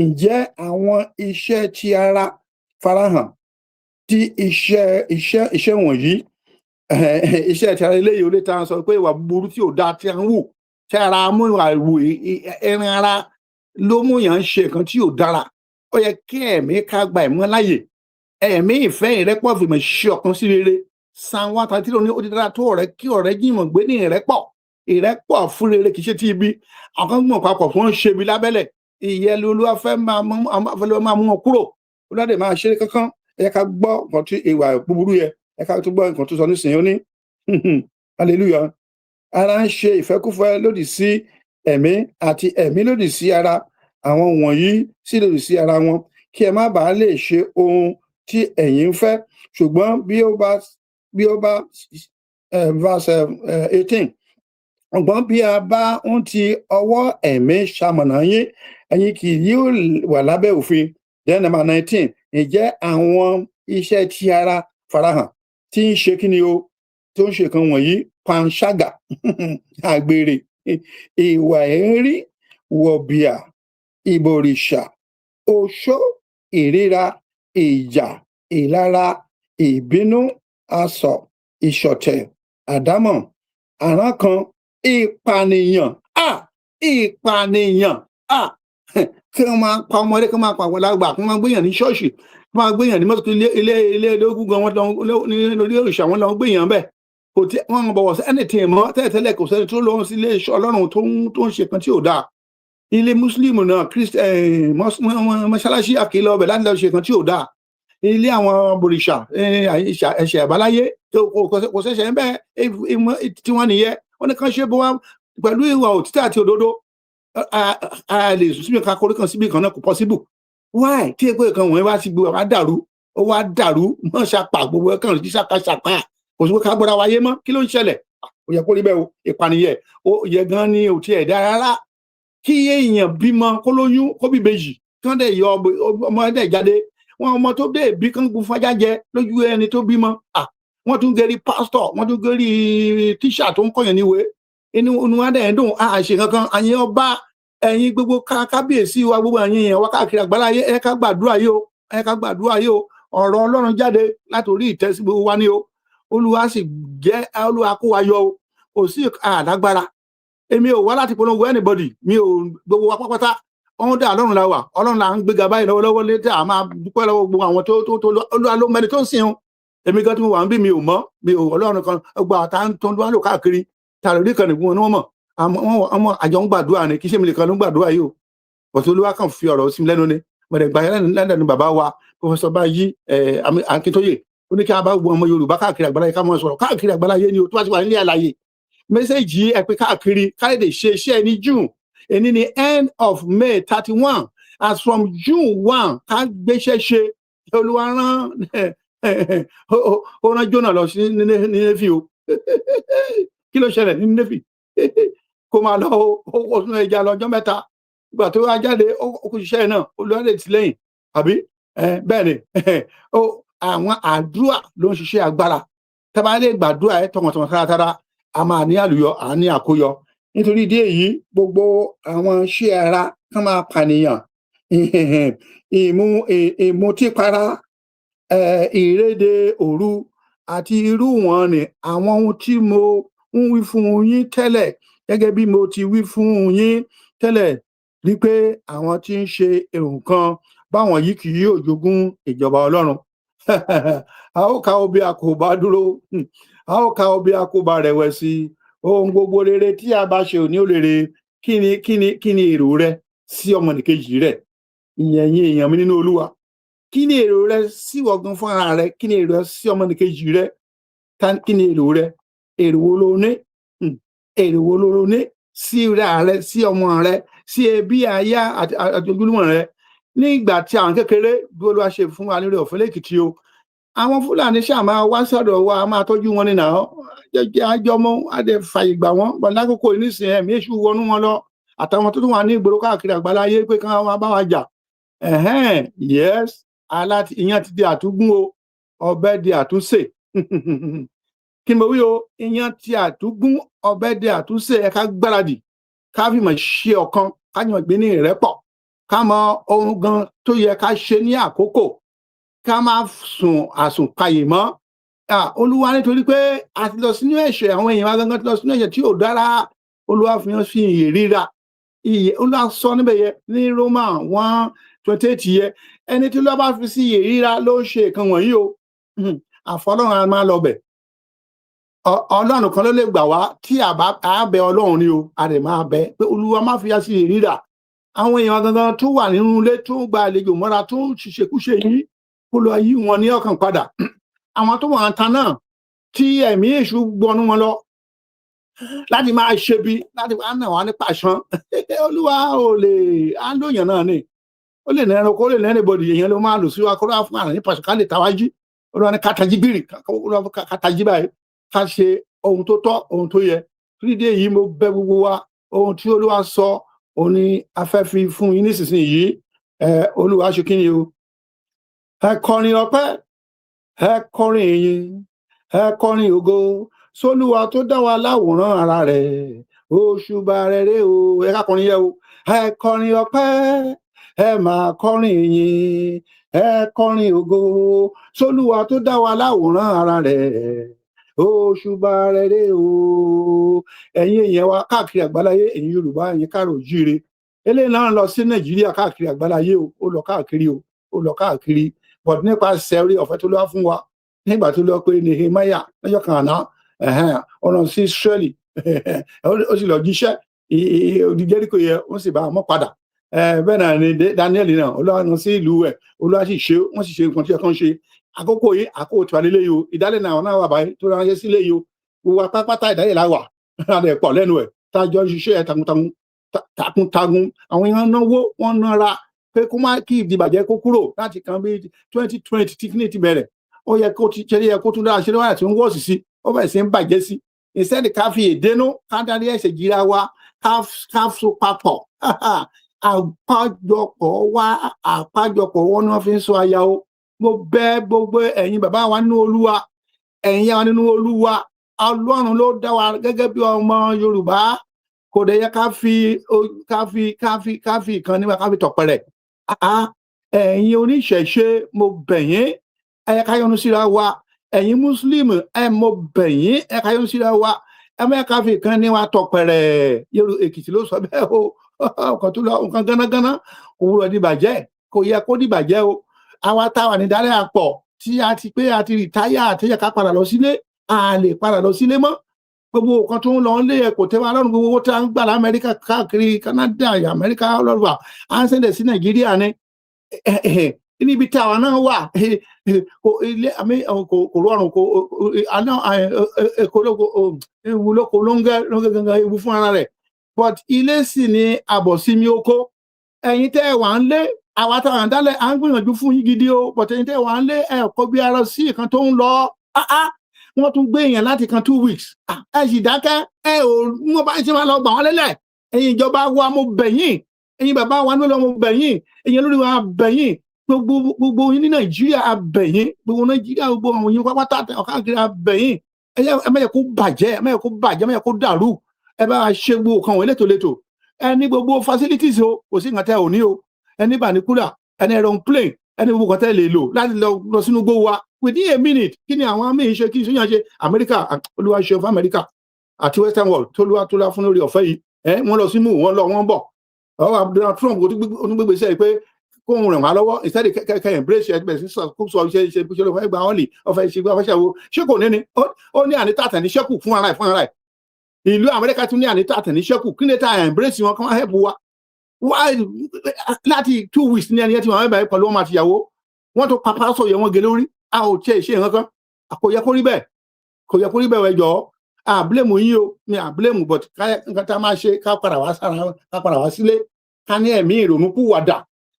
Ǹjẹ́ àwọn iṣẹ́ ti ara farahàn tí iṣẹ́ wọ̀nyí Iṣẹ́ ti ara eléyìí ó lè ta sọ pé ìwà búburú tí ò dáa tí a ń wù, tí ara mú ìwà ìwù ẹran ara ló mú yàn ń ṣe nǹkan tí ò dára. Ó yẹ kí ẹ̀mí ká gba ẹ̀mí láàyè, ẹ̀mí ìfẹ́, ìrẹ́pọ̀, fìmọ̀ ṣe ọ̀kan sí rere. Psalm 133 ní ó ti dára tó ọ̀rẹ́ kí ọ̀rẹ́ jìmọ̀ gbé ní ìrẹ́pọ̀, ìrẹ́pọ̀ fún rere, kì í ṣe ti ibi. Àwọn kan gbọ̀n papọ̀ fún ṣe ibi lábẹ́lẹ̀. Ìyẹn lolúwa fẹ́ máa mú wọn kúrò. Olúwa dẹ̀ máa ṣe kankan. Ẹ yẹ ká gbọ́ nǹkan tí ìwà búburú yẹ. Ẹ ká tó gbọ́ nǹkan tó sọ nísìnyí. Ó ní hallelujah, ara ń ṣe ìfẹ́kúfẹ́ lòdì sí ẹ̀mí, àti ẹ̀mí lòdì sí ara, àwọn wọ̀nyí sì lòdì sí ara wọn, kí ẹ má bàa lè ṣe ohun tí ẹ̀yin ń fẹ́. Ṣùgbọ́n bí ó bá, verse 18, ṣùgbọ́n bí a bá ń ti ọwọ́ ẹ̀mí ṣamọ̀nà yín, ẹ̀yin kì yóò wà lábẹ́ òfin. Then number 19, ǹjẹ́ àwọn iṣẹ́ tí ara farahàn, tí ń ṣe kí ni o, tó ń ṣe kan wọ̀nyí: panṣágà, àgbèrè, ìwà èérí, wọ̀bìà, ìbọ̀rìṣà, oṣó, ìríra, ìjà, ìlara, ìbínú, asọ̀, ìṣọ̀tẹ̀, àdámọ̀, àrankàn, ìpànìyàn, ìpànìyàn, kí wọ́n máa pa ọmọdé, kí wọ́n máa pa àgbàlagbà, kí wọ́n máa gbéyàn ní ṣọ́ọ̀ṣì, kí wọ́n máa gbéyàn ní mọ́tò, ilé ológun gan, wọ́n lọ ní orí òrìṣà, wọ́n lọ gbéyàn bẹ́ẹ̀. Kò tí wọ́n ń bọ̀wọ̀ sí anything mọ́. Tẹ́lẹ̀tẹ́lẹ̀, kò sẹ́ni tó lọ sí ilé iṣẹ́ Ọlọ́run tó ń ṣe kan tí ò dáa. Ilé Mùsùlùmí náà, mọ́ṣáláṣí, àkìlọ̀ ọbẹ̀ láti lọ ṣe kan tí ò dáa. Ilé àwọn bòrìṣà, ẹ̀ṣẹ̀ àbáláyé, kò ṣẹ̀ṣẹ̀ ń bẹ́ẹ̀ tí wọ́n nìyẹn. Wọ́n ní kàn ṣe bó wá pẹ̀lú ìwà òtítọ́ àti òdodo. A lè sùn síbi kan, korí kan síbi kan náà, kò possible. Why tí epo kan wọ̀nyí wá sí gbogbo wa dàrú? Ó wá dàrú mọ́ ṣàpà, gbogbo ẹ̀ kàn sí ṣàkàṣàpà. Kò sí pé ká gbọ́dọ̀ wáyé mọ́. Kí ló ń ṣẹlẹ̀? Ó yẹ kó rí bẹ́ẹ̀ o. Ìpànìyàn ó yẹ gan ni ò tiẹ̀ dá rárá. Kí èèyàn bímọ, kó lóyún, kó bí ìbejì, kí wọ́n dẹ̀ yọ ọmọ dẹ̀ jáde, wọn ọmọ tó dé bí kán gun fájá jẹ lójú ẹni tó bímọ. Wọ́n tún gẹrí pásítọ̀, wọ́n tún gẹrí tíṣà tó ń kọ̀yàn níwèé. Inú wa dẹ̀ ń dùn. A ṣe kankan. Àyìn ọba, ẹ̀yin gbogbo kábíyèsí wa, gbogbo ẹ̀yin èèyàn wa káàkiri àgbáláyé, ẹ ká gbàdúrà yìí o, ẹ ká gbàdúrà yìí o. Ọ̀rọ̀ Ọlọ́run jáde láti orí ìtẹ́ sí gbogbo wa ní o. Olúwa sì jẹ́ Olúwa kó wa yọ o. Kò sí àlágbára. Èmi ò wá láti polongo anybody mi ò. Gbogbo wa pápátá, ọ̀hún dà, Ọlọ́run la wà, Ọlọ́run là ń gbéga báyìí lọ́wọ́lọ́wọ́ létí. À máa dúpẹ́ lọ́wọ́ gbogbo àwọn tó Olúwa ló mẹni tó ń sìn o. Èmi gan tí mo wà ń bí, mi ò mọ̀, mi ò. Ọlọ́run kan gba àtà tó ń lò káàkiri tààrí orí kan nìgbọ́n ni wọ́n mọ̀. Àwọn àjọ ń gbàdúrà ni, kì í ṣe mi nìkan ló ń gbàdúrà yìí o. Bọ̀tí Olúwa kàn fi ọ̀rọ̀ sí mi lẹ́nu ni. Mọ̀dẹ̀ gbà lẹ́nu bàbá wa, Professor Bánjí Akíntóyè. Ó ní kí a bá gbogbo ọmọ Yorùbá káàkiri àgbáláyé ká mọ̀ sọ̀rọ̀ káàkiri àgbáláyé ni o. Tó bá ti wà nílé àlàyé message, ẹ pé káàkiri ká lè ṣe iṣẹ́ ní June. Èní ni end of May 31. As from June 1, ká gbéṣẹ́ ṣe. Olúwa rán, ó rán Jónà lọ sí Nínéfì o. Kí ló ṣẹlẹ̀ ní Nínéfì? Kó máa lọ, ó sún ẹja lọ́jọ́ 3. Ìgbà tó wá jáde, ó kú ṣiṣẹ́ náà. Olúwa lè tì lẹ́yìn àbí bẹ́ẹ̀ ni. Àwọn àdúrà ló ń ṣiṣẹ́ agbára. Tá bá lè gbàdúrà ẹ tọkàntọkàn, táratára, a máa ní àlùyọ, à ní àkóyọ. Nítorí ìdí èyí, gbogbo àwọn iṣẹ́ ara kán máa pànìyàn, ìmutípara, ìréde òru àti irú wọn ni àwọn ohun tí mo ń wí fún yín tẹ́lẹ̀, gẹ́gẹ́ bí mo ti wí fún yín tẹ́lẹ̀ rí pé àwọn tí ń ṣe nǹkan báwọn yìí kì yóò jogún ìjọba Ọlọ́run. A ó ka obì a kò bá dúró, a ó ka obì a kò bá rẹ̀wẹ̀sì. Ohun gbogbo rere tí a bá ṣe ò ní ó rere. Kí ni èrò rẹ sí ọmọnìkejì rẹ? Ìyẹn yín èèyàn mi nínú Olúwa, kí ni èrò rẹ sí ọgàn fún ara rẹ? Kí ni èrò rẹ sí ọmọnìkejì rẹ? Kí ni èrò rẹ? Èrò wo ló ní? Èrò wo ló ní sí ra rẹ, sí ọmọ rẹ, sí ẹbí, aya àti ojúlùmọ̀ rẹ? Nígbà tí àwọn kékeré, bí Olúwa ṣe fún wa lórí ọ̀fẹ́ lẹ́kìtì o, àwọn Fúlàní ṣáà máa wá sọ́dọ̀ wa, máa tọ́jú wọn nínú jẹjẹ àjọmọ àdẹ fàyè gbà wọn bọ. Lákòókò nísìnyí, ẹ̀mí èṣù wọnú wọn lọ, àtàwọn tó tún wà ní ìgboro káàkiri àgbáláyé pé kí wọn bá wa jà. Ẹhẹn, yes, aláti ìyẹn ti di àtúgún o, ọbẹ̀ di àtúnṣe. Kí ni mo wí o? Ìyẹn ti àtúgún, ọbẹ̀ di àtúnṣe. Ẹ ká gbáradì, ká fìmọ̀ ṣe ọ̀kan, ká yàn gbé ní ìrẹ́pọ̀, ká mọ ohun gan tó yẹ ká ṣe ní àkókò, ká má sùn àsùnpayè mọ́. Ah, Olúwa, nítorí pé a ti lọ sínú ẹ̀ṣẹ̀, àwọn èèyàn wa gangan ti lọ sínú ẹ̀ṣẹ̀ tí ò dára, Olúwa fi hàn sí ìyè ríra ìyè. Olúwa sọ níbẹ̀ yẹ ní Roman 1:28 yẹ, ẹni tí Olúwa bá fi sí ìyè ríra ló ń ṣe nǹkan wọ̀nyí o. Àfọlọ́run a máa lọ bẹ̀. Ọlọ́run kan ló lè gbà wá tí a bá a bẹ Ọlọ́run ni o. A lè máa bẹ pé Olúwa má fi wá sí ìyè ríra. Àwọn èèyàn gangan tó wà nínú ilé, tó ń gba àlejò mọ́ra, tó ń ṣiṣẹ́kúṣe yìí, kó lọ yí wọn ní ọkàn padà. Àwọn tó wà ń ta náà, tí ẹ̀mí èṣù gbọnú wọn lọ láti máa ṣe bí láti wá náà wá ní pàṣán, Olúwa ò lè á lóyàn náà ni. Ó lè ní ẹranko, ó lè ní anybody, èèyàn ló máa lò sí wa kó lọ́wọ́ fún àrùn ní pàṣán ká lè tawájú. Olúwa ní kàtàjí gbìrì, Olúwa kàtàjí báyìí, ká ṣe ohun tó tọ́, ohun tó yẹ. Torí èyí, mo bẹ̀ gbogbo wa. Ohun tí Olúwa sọ, òun ni a fẹ́ fi fún yín nísinsìnyí. Ẹ Olúwa ṣe kí ni o? Ẹ kọrin ọpẹ́, ẹ kọrin ìyìn, ẹ kọrin ògo sólúwa tó dá wa láwòrán ara rẹ̀. Òṣùbà rere o. Ẹ ká kọrin yẹ o. Ẹ kọrin ọpẹ́, ẹ máa kọrin ìyìn, ẹ kọrin ògo sólúwa tó dá wa láwòrán ara rẹ̀. Òṣùbà rere o. Ẹ̀yin èèyàn wa káàkiri àgbáláyé, ẹ̀yin Yorùbá, ẹ̀yin káàrò jíire, eléyìí náà lọ sí Nàìjíríà, káàkiri àgbáláyé o. Ó lọ káàkiri o, ó lọ káàkiri. But nípasẹ̀ orí ọ̀fẹ́ tó lọ́wọ́ fún wa nígbà tó lọ pé Nehemiah lọ́jọ́ kan àná, ọ̀nà sí Israeli, ó sì lọ jíṣẹ́ odi Jẹ́ríkò yẹ, wọ́n sì bá wọn padà. Bẹ́ẹ̀ náà ni Daniel náà, Olúwa rán sí ìlú ẹ̀, Olúwa sì ṣe, wọ́n sì ṣe nǹkan tí ẹ kàn ṣe. Àkókò yìí, àkókò tí wà lélẹ̀ yìí o. Ìdálẹ̀ náà náà wà báyìí tó ránṣẹ́ sílé yìí o. Gbogbo apápátá ìdálẹ̀ la wà láti pọ̀ lẹ́nu ẹ̀, tá a jọ ń ṣiṣẹ́ takuntakun takuntakun. Àwọn èèyàn náwó, wọ́n nára pé kó má kí ìdìbàjẹ́ kó kúrò láti kan bí 2020 tí kìíní ti bẹ̀rẹ̀. Ó yẹ kó ti ṣe, yẹ kó tún dára ṣe lọ́wọ́ àti ń wọ́ọ̀sì sí, ó bẹ̀rẹ̀ sí ń bàjẹ́ sí. Instead ká fi èdénú, ká dárí ẹ̀ṣẹ̀ jìra wa, ká so papọ̀. Àpájọpọ̀ wa, àpájọpọ̀ wọn ni wọ́n fi ń sọ aya o. Mo bẹ̀ gbogbo ẹ̀yin bàbá wa nínú Olúwa, ẹ̀yin ìyá wa nínú Olúwa. Ọlọ́run ló dá wa gẹ́gẹ́ bí ọmọ Yorùbá. Kò dẹ̀ yẹ ká fi ìkan níwá, ká fi tọ̀pẹ̀rẹ̀. Ẹ̀yin oníṣẹ̀ṣe, mo bẹ̀ yín, ẹ ká yọ́nú síra wa. Ẹ̀yin Muslim, ẹ mo bẹ̀ yín, ẹ ká yọ́nú síra wa. Ẹ má ká fi ìkan níwá tọ̀pẹ̀rẹ̀. Yorùbá Èkìtì ló sọ bẹ́ẹ̀ o. Nǹkan tó lọ, nǹkan gánágáná kò wúrọ̀ dìbàjẹ́, kò yẹ kó dìbàjẹ́ o. Àwa táwa ní dálẹ́ àpọ̀ tí a ti pé a ti retire, àti yẹ ká padà lọ sílé, a lè padà lọ sílé mọ́. Gbogbo nǹkan tó ń lọ lé ẹ kò tẹ́ wa lọ́rùn. Gbogbo owó tí a ń gbà lamẹ́ríkà, káàkiri Canada, Amẹ́ríkà, ọlọ́run à ń send ẹ̀ sí Nàìjíríà ni. Níbi tí àwa náà wà, ilé kò rọrùn, kò àná èkó lóko, ewu lóko ló ń gẹ́ ló ń gẹ́ gangan, ewu fún ara rẹ̀. But ilé sì ni àbọ̀sími oko. Ẹ̀yin tẹ́ ẹ wà ń lé, àwa táwọn àdálẹ̀ à ń gbìyànjú fún yín gidi o. But ẹ̀yin tẹ́ ẹ wà ń lé, ẹ kọ́ bí ara sí nǹkan tó ń lọ. Wọ́n tún gbé èèyàn láti kan 2 weeks, ẹ sì dákẹ́. Ẹ ò wọ́n bá ṣe máa lọ gbà wọ́n lélẹ̀. Ẹ̀yin ìjọba wa, mo bẹ̀ yín. Ẹ̀yin bàbá wa nílò, mo bẹ̀ yín. Ẹ̀yin olórí wa, bẹ̀ yín. Gbogbo gbogbo yín ní Nàìjíríà, a bẹ̀ yín. Gbogbo Nàìjíríà, gbogbo àwọn yín pápátá káàkiri, a bẹ̀ yín. Ẹ má yẹ kó bàjẹ́, ẹ má yẹ kó bàjẹ́, ẹ má yẹ kó dàrú. Ẹ bá wa ṣe gbogbo kan wọ̀nyí létòlétò. Ẹ ní gbogbo facilities o, kò sí nǹkan tẹ́ ò ní o. Ẹ ní vernacular, ẹ ní aeroplane, ẹ ní gbogbo nǹkan tẹ́ lè lò láti lọ sínú gbó wa within a minute. Kí ni àwọn àmì ṣe? Kí ni sóyún ṣe Amẹ́ríkà? Olúwa ṣe fún Amẹ́ríkà àti Western world tó lúwa tó lá fún lórí ọ̀fẹ́ yìí. Ẹ wọ́n lọ sí mú wọ́n lọ, wọ́n bọ̀. Ọwọ́ Donald Trump onígbègbè sẹ́yìn pé kóhun ràn wá lọ́wọ́. Instead kẹ embrace ẹ, bẹ̀rẹ̀ sí kó sọ ṣe ṣe ṣe ló fẹ́ gba ọ́ọ̀lì ọ̀fẹ́ ṣe gbọ́ ọ̀fẹ́ ṣàwo ṣé kò ní ni. Ó ní àní tàtẹ̀ ní ṣẹ́kù fún ara ẹ̀, fún ara ẹ̀. Ìlú Amẹ́ríkà tún ní àní tàtẹ̀ ní ṣẹ́kù. Kí ni tá embrace wọn, kán help wa wá? Láti 2 weeks ní ẹni ẹ ti wọn bẹ̀rẹ̀ pẹ̀lú ọmọ àtìyàwó wọn tó pa pásọ̀ yẹ wọn gé lórí. A ò tiẹ̀ ṣe nǹkan kan. Kò yẹ kó rí bẹ́ẹ̀, kò yẹ kó rí bẹ́ẹ̀. Ẹ jọ̀ọ́, à blame yín o, mi à blame, but nǹkan tá a máa ṣe, ká padà wá sára, ká padà wá sílé, ká ní ẹ̀mí ìrònú kúwàdà,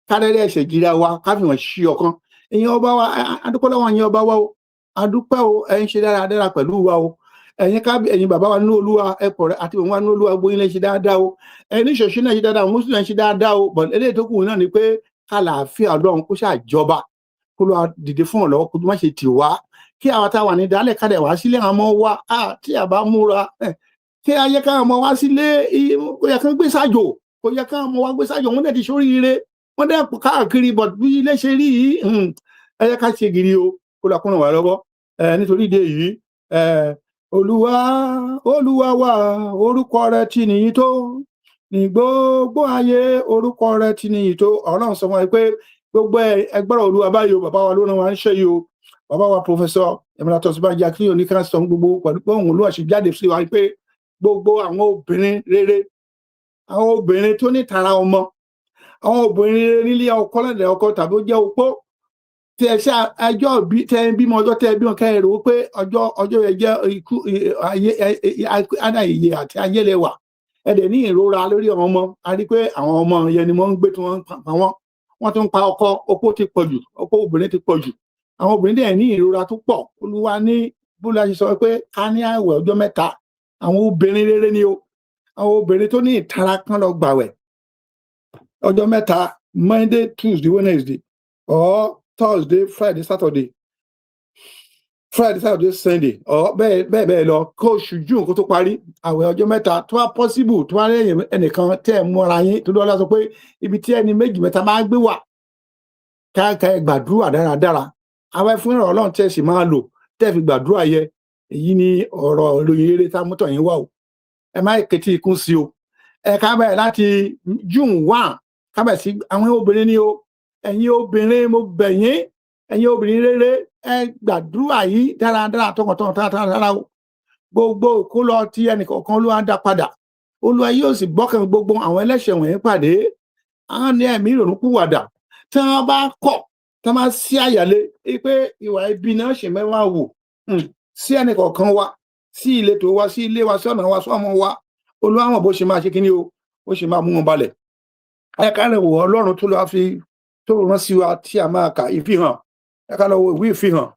ká rẹ́rẹ́ ẹ̀ṣẹ̀ jìra wa, ká fi hàn sí ọ̀kan. Ẹ̀yin ọba wa, adúpẹ́ lọ́wọ́ ẹ̀yin ọba wa o. Adúpẹ́ o, ẹ̀ ń ṣe dáradára pẹ̀lú wa o. Ẹ̀yin ká, ẹ̀yin bàbá wa nínú Olúwa, ẹ̀pọ̀ rẹ̀ àti òun wa nínú Olúwa, gbóyin lè ṣe dáadáa o. Ẹ̀yin oníṣẹ̀ṣe náà ṣe dáadáa, Mùsùlùmí náà ṣe dáadáa o. But eléyìí tó kù náà ni pé kálàáfíà Ọlọ́run kó ṣàjọba, kó lọ́ọ́ dìde fún ọ̀lọ́wọ́, kó má ṣe tì wá, kí àwọn táwa ní dálẹ̀ kálẹ̀ wá sílé àwọn ọmọ wa. Tí a bá múra kí ayé káwọn ọmọ wá sílé, kò yẹ kán gbé sájò, kò yẹ káwọn ọmọ wa gbé sájò. Wọn dẹ̀ ti ṣoríire, wọ́n dẹ̀ káàkiri, but bí ilé ṣe rí yìí, ẹ yẹ ká ṣe gidi o. Kó lọ kúrò wá lọ́wọ́. Nítorí ìdí èyí, Olúwa, Olúwa wa, orúkọ rẹ ti nìyí tó ní gbogbo ayé, orúkọ rẹ ti nìyí tó. Ọlọ́run sọ fún wa pé gbogbo ẹgbẹ́rún Olúwa báyìí o. Bàbá wa ló rán wa ń ṣe yìí o. Bàbá wa, Professor Emeritus Banji Akintoye, ní ká sọ gbogbo pẹ̀lú pé òun Olúwa ṣe jáde sí wa pé gbogbo àwọn obìnrin rere, àwọn obìnrin tó ní tara ọmọ, àwọn obìnrin rere nílé ọkọ, lẹ́dẹ̀ ọkọ tàbí ó jẹ́ opó, tí ẹ ṣe ẹjọ́ bí tẹ ẹ bímọ, ọjọ́ tẹ ẹ bímọ, kẹ́ ẹ rò ó pé ọjọ́ yẹn jẹ́ ikú ayé ádá ìyè àti ayé lè wà. Ẹ dẹ̀ ní ìrora lórí àwọn ọmọ. A rí pé àwọn ọmọ yẹn ni wọ́n ń gbé tí wọ́n ń pa wọ́n, wọ́n tún ń pa ọkọ. Opó ti pọ̀ jù, opó obìnrin ti pọ̀ jù. Àwọn obìnrin dẹ̀ ní ìrora tó pọ̀. Olúwa ní bóla ṣe sọ pé ká ní àwẹ̀ ọjọ́ 3. Àwọn obìnrin rere ni o, àwọn obìnrin tó ní ìtara kan lọ gbàwẹ̀ ọjọ́ 3: Monday, Tuesday, Wednesday, or Thursday, Friday, Saturday, Friday, Saturday, Sunday, or bẹ́ẹ̀ bẹ́ẹ̀ bẹ́ẹ̀ lọ, kó oṣù June kó tó parí. Àwẹ̀ ọjọ́ 3, tó bá possible, tó bá lẹ́yìn ẹnìkan tẹ́ ẹ̀ mú ara yín tó lọ́la sọ pé ibi tí ẹni méjì mẹ́ta máa gbé wà, káàkiri gbàdúrà dáradára. Àwẹ̀ fún ìrànlọ́wọ́ Ọlọ́run tẹ́ ẹ sì máa lò tẹ́ ẹ fi gbàdúrà yẹ. Èyí ni ọ̀rọ̀ ìròyìn eré tá a mú tọ̀ yín wá o. Ẹ má ketí ikún sí o. Ẹ ká bẹ̀rẹ̀ láti June 1, ká bẹ̀rẹ̀ sí. Àwọn obìnrin ni o. Ẹ̀yin obìnrin, mo bẹ̀ yín. Ẹ̀yin obìnrin rere, ẹ gbàdúrà yìí dáradára, tọkàntọkàn, dáradára o. Gbogbo ìkólọ tí ẹnìkọ̀ọ̀kan, Olúwa dá padà. Olúwa yóò sì bọ́kàn gbogbo àwọn ẹlẹ́ṣẹ̀ wọ̀nyí pàdé. Àwọn ní ẹ̀mí ìrònúpìwàdà, tí wọ́n bá kọ̀, tí wọ́n bá sí àyàlé pé ìwà ibi náà ṣe mẹ́wàá wò sí ẹnìkọ̀ọ̀kan wa, sí ìletò wa, sí ilé wa, sí ọ̀nà wa, sí ọmọ wa, Olúwa mọ̀ bó ṣe máa ṣe kíní o, ó ṣe máa mú wọn balẹ̀. Ẹ ká lè wò Ọlọ́run tó lọ́ọ́ fi tó rán sí wa tí a máa kà, Ìfihàn. Ẹ ká lọ wo ìwé Ìfihàn,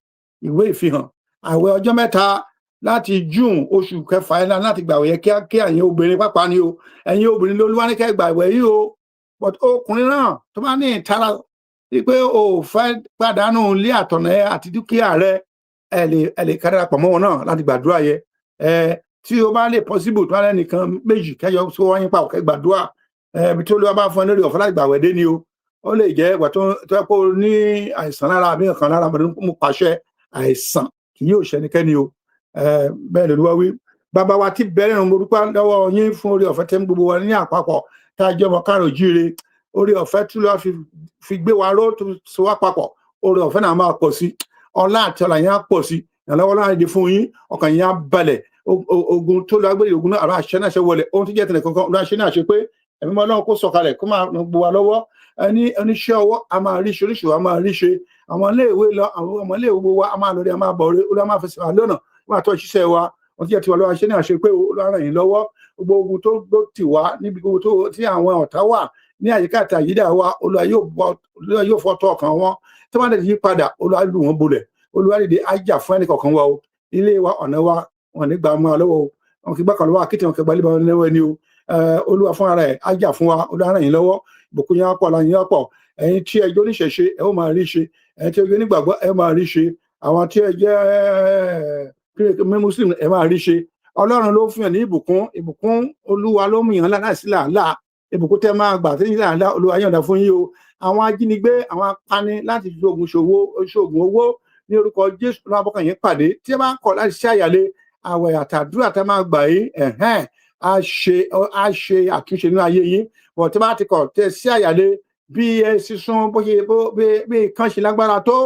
ìwé Ìfihàn. Àwẹ̀ ọjọ́ 3 láti June, oṣù kẹfà ẹ̀ náà, láti gbàwẹ̀ yẹn kíákíá. Ẹ̀yin obìnrin pápá ni o. Ẹ̀yin obìnrin lÓlúwa ní kẹ́ gbàwẹ̀ yìí o, but ọkùnrin náà tó bá ní ìtara wípé o ò fẹ́ pàdánù ilé àtọ̀nà ẹ àti dúkìá rẹ, ẹ lè kárí pọ̀ mọ́ wọn náà láti gbàdúrà yẹ. Ẹ tí o bá lè possible, tó bá lẹ́nìkan méjì kẹyọ tó wáyé pa òkè gbàdúrà ẹ, ibi tí Olúwa bá fún ẹ lórí ọ̀fẹ́ láti gbàwẹ̀ dé ni o. Ó lè jẹ́ ìgbà tó yẹ kó o ní àìsàn lára àbí nǹkan lára. Mo pàṣẹ, àìsàn kì yóò ṣe ẹnikẹ́ni o. Bẹ́ẹ̀ lÓlúwa wí. Bàbá wa ti bẹ̀rẹ̀ rìn, mo dúpẹ́ lọ́wọ́ yín fún orí ọ̀fẹ́ tẹ́ ń gbogbo wa ní àpapọ̀ tá a jẹ́ ọmọ káàrọ̀ jíire. Orí ọ̀fẹ́ tí lọ́ọ́ fi gbé wa ró, tó so wá papọ̀, orí ọ̀fẹ́ náà máa pọ̀ sí. Ọlá àti ọlà yẹn á pọ̀ sí. Ìrànlọ́wọ́ láàrin di fún yín. Ọkàn yín á balẹ̀. Ogun tó lọ agbèrè, ogun náà àrà àṣẹ náà ṣe wọlé. Ohun tó jẹ́ tẹ̀lé kankan ló àṣẹ náà ṣe pé ẹ̀mí mọ́ Ọlọ́run kó sọ̀kalẹ̀, kó máa ràn gbogbo wa lọ́wọ́. Ẹni oníṣẹ́ ọwọ́ a máa rí ṣe, oníṣòwò a máa rí ṣe. Àwọn iléèwé lọ, àwọn ọmọ iléèwé gbogbo wa a máa lọ rí, a máa bọ̀ rí. Olúwa máa fẹsẹ̀ wá lọ́nà, wọ́n máa tọ́ ṣiṣẹ́ wa. Wọ́n ti jẹ́ tiwa lọ́wọ́ àṣẹ náà ṣe pé Olúwa ràn yín lọ́wọ́. Gbogbo ogun tó tì wá níbi gbogbo tó tí àwọn ọ̀tá wà ní àyíká àti àyídà wa, Olúwa yóò fọ́ tọ́ ọkàn wọn. Tí wọ́n lè yí padà, Olúwa lù wọ́n bolẹ̀. Olúwa dìde ájà fún ẹnì kọ̀ọ̀kan wa o. Ilé wa, ọ̀nà wa, wọn ní gbà mọ́ lọ́wọ́ o. Wọn kì í gbàkan lọ́wọ́ akéèké, wọn kì í gbalẹ̀ lọ́wọ́ ẹni o. Olúwa fún ara ẹ̀ ájà fún wa. Olúwa ràn yín lọ́wọ́. Ìbùkún yín á pọ̀, ọlá yín á pọ̀. Ẹ̀yin tí ẹ jẹ́ oníṣẹ̀ṣe, ẹ ó máa rí ṣe. Ẹ̀yin tí ẹ jẹ́ onígbàgbọ́, ẹ ó máa rí ṣe. Àwọn tí ẹ jẹ́ Muslim, ẹ máa rí ṣe. Ọlọ́run ló fún yàn ní ìbùkún. Ìbùkún Olúwa ló mú yàn láìsí làálàá. Ìbùkún tẹ́ máa gbà tí làálàá, Olúwa yọ̀ǹda fún yín o. Àwọn ajínigbé, àwọn apani láti fi oògùn ṣòwò, ṣoògùn owó, ní orúkọ Jésù, lọ́wọ́ abọ́kàn yín pàdé. Tí ẹ bá kọ̀ láti ṣe àyàlé àwẹ̀ àtàdúrà tẹ́ máa gbà yín, ẹ̀hẹ́n, á ṣe àtúnṣe nínú ayé yín bọ̀. Tí bá ti kọ̀ tẹ́ sí àyàlé, bí ẹ sísun bó ṣe bó bí kan ṣe lágbára tó,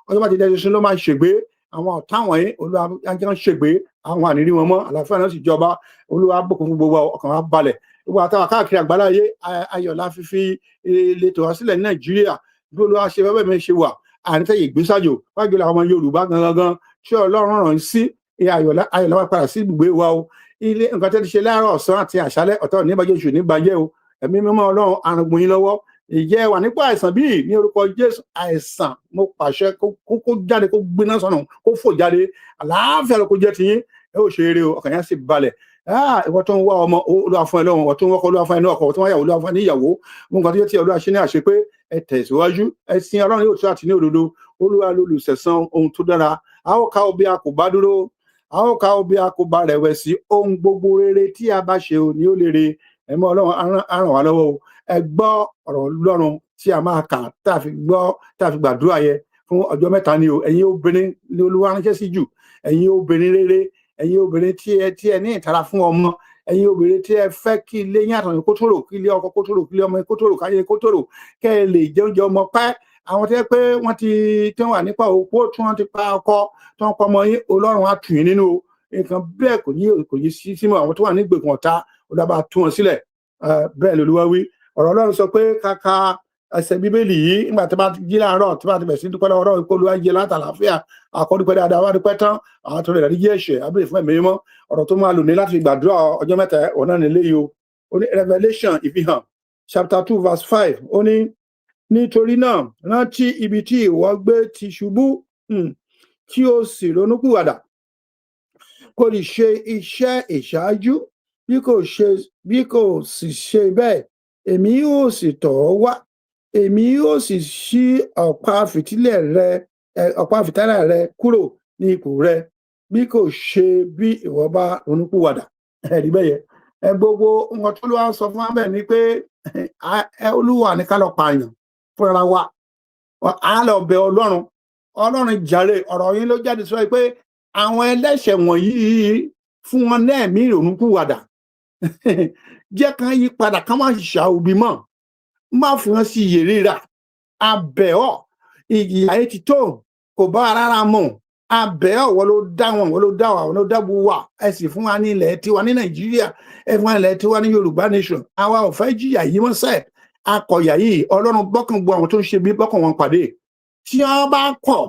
ọjọ́ bá ti dẹ́ sísun ló máa ṣègbé. Àwọn ọ̀tá wọ̀nyí, Olúwa jẹ́ kán ṣègbé. Àwọn ànírí wọn mọ́, àlàáfíà náà sì jọba. Olúwa bùkún fún gbogbo, ọkàn wa balẹ̀. Gbogbo àtàwọn káàkiri àgbáláyé, ayọ̀ la fi ìletò wá sílẹ̀ ní Nàìjíríà. Bí Olúwa ṣe bẹ́ẹ̀ mi ṣe wà, ànítẹ̀yẹ ìgbésàjò wájú làwọn ọmọ Yorùbá gangan tí Ọlọ́run ràn sí. Ayọ̀ la wá padà sí ibùgbé wa o. Ilé nǹkan tẹ́ ti ṣe láàárọ̀, ọ̀sán àti àṣálẹ́, ọ̀tọ̀ níbàjẹ́, oṣù níbàjẹ́ o. Ẹ̀mí mímọ́ Ọlọ́run arùngbùn yín lọ́wọ́. Ìjẹ́ wà nípò àìsàn bíi, ní orúkọ Jésù, àìsàn, mo pàṣẹ kó jáde, kó gbiná sọnù, kó fò jáde. Àlàáfíà ló kó jẹ́ tiyín. Ẹ ó ṣe eré o, ọkàn yẹn sì balẹ̀. Ìwọ tó ń wá ọmọ, Olúwa fún ẹ lọ́wọ́. Ìwọ tó ń wọ́kọ, Olúwa fún ẹ ní ọkọ. Ìwọ tó ń wáyàwó, Olúwa fún ẹ ní ìyàwó. Nǹkan tó yẹ tí Olúwa ṣe ní àṣepé, ẹ tẹ̀síwájú. Ẹ sin Ọlọ́run yóò tó àti ní òdodo. Olúwa lolùsẹ̀san ohun tó dára. A ó ká o bí a kò bá dúró, a ó ká o bí a kò bá rẹ̀wẹ̀sì. Ohun gbogbo rere tí a bá ṣe ò ní ó lè re. Ẹ̀mọ́ Ọlọ́run á ràn wá lọ́wọ́ o. Ẹ gbọ́ ọ̀rọ̀ Ọlọ́run tí a máa kà, tá a fi gbọ́, tá a fi gbàdúrà yẹ fún Fún ọjọ́ 3 ni o. Ẹ̀yin obìnrin ní Olúwa ránṣẹ́ sí jù. Ẹ̀yin obìnrin rere, ẹ̀yin obìnrin tí ẹ ní ìtara fún ọmọ, ẹ̀yin obìnrin tí ẹ fẹ́ kí ilé yín àtọ̀nà kó tòrò, kí ilé ọkọ kó tòrò, kí ilé ọmọ kó tòrò, káyé kó tòrò, kẹ́ ẹ lè jẹ oúnjẹ ọmọ pẹ́. Àwọn tí wọ́n pé wọ́n ti tí wọ́n wà nípa òpó, tí wọ́n ti pa ọkọ, tí wọ́n pa ọmọ yín, Ọlọ́run á tù yín nínú o. Nǹkan bẹ́ẹ̀ kò ní sí símọ́. Àwọn tó wà ní ìgbèkùn ọ̀tá, Olúwa tú wọn sílẹ̀. Bẹ́ẹ̀ lolúwa wí. Ọ̀rọ̀ Ọlọ́run sọ pé káka ẹsẹ̀ Bíbélì yìí nígbà tí bá ti jí láàárọ̀, tí bá ti bẹ̀rẹ̀ sí dúpẹ́ lọ́wọ́ Ọlọ́run pé Olúwa jẹ́ látàlàáfíà, àkọ́dúpẹ́ dáadáa, wá dúpẹ́ tán, àwọn tó rẹ̀ dárí ẹ̀ṣẹ̀, abẹ́rẹ́ fún ẹ̀mí mímọ́. Ọ̀rọ̀ tó máa lò ní láti gbàdúrà ọjọ́ 3 ọ̀nà nílé yìí o. Ó ní Revelation, Ìfihàn, chapter 2 verse 5, ó ní, "Nítorí náà, rántí ibi tí ìwọ gbé ti ṣubú, tí o sì ronúpìwàdà, kó lè ṣe iṣẹ́ ìṣáájú. Bí kò sì ṣe bẹ́ẹ̀, èmi yóò sì tọ̀ ọ́ wá, èmi yóò sì ṣí ọ̀pá fìtílẹ̀ rẹ kúrò ní ipò rẹ, bí kò ṣe bí ìwọ bá ronúpìwàdà." Ẹ̀rí bẹ́yẹ ẹ. Gbogbo nǹkan tó ló wá sọ fún wa bẹ́ẹ̀ ni pé Olúwa ní ká lọ pààyàn fúnra wa. Á lọ bẹ Ọlọ́run. Ọlọ́run jàre, ọ̀rọ̀ yín ló jáde sọ pé àwọn ẹlẹ́ṣẹ̀ wọ̀nyí, fún wọn ní ẹ̀mí ìrònúpìwàdà, jẹ́ kán yí padà, kán má ṣà òbí mọ́, má fi wọn sí iyè rírà. Abẹ́ ọ̀, ìyà yìí ti tó, kò bá rárá mọ̀. Abẹ́ ọ̀, wọ́n ló dá wọn, wọ́n ló dá wa, wọ́n ló dá gbogbo wa. Ẹ sì fún wa ní ilẹ̀ tiwa ní Nàìjíríà, ẹ fún wa ní ilẹ̀ tiwa ní Yorùbá nation. Àwa ò fẹ́ jìyà yìí mọ́ sẹ́ẹ̀, akọ̀yà yìí. Ọlọ́run, bọ́kàn gbọ́ àwọn tó ń ṣe bí, bọ́kàn wọn pàdé. Tí wọ́n bá kọ̀,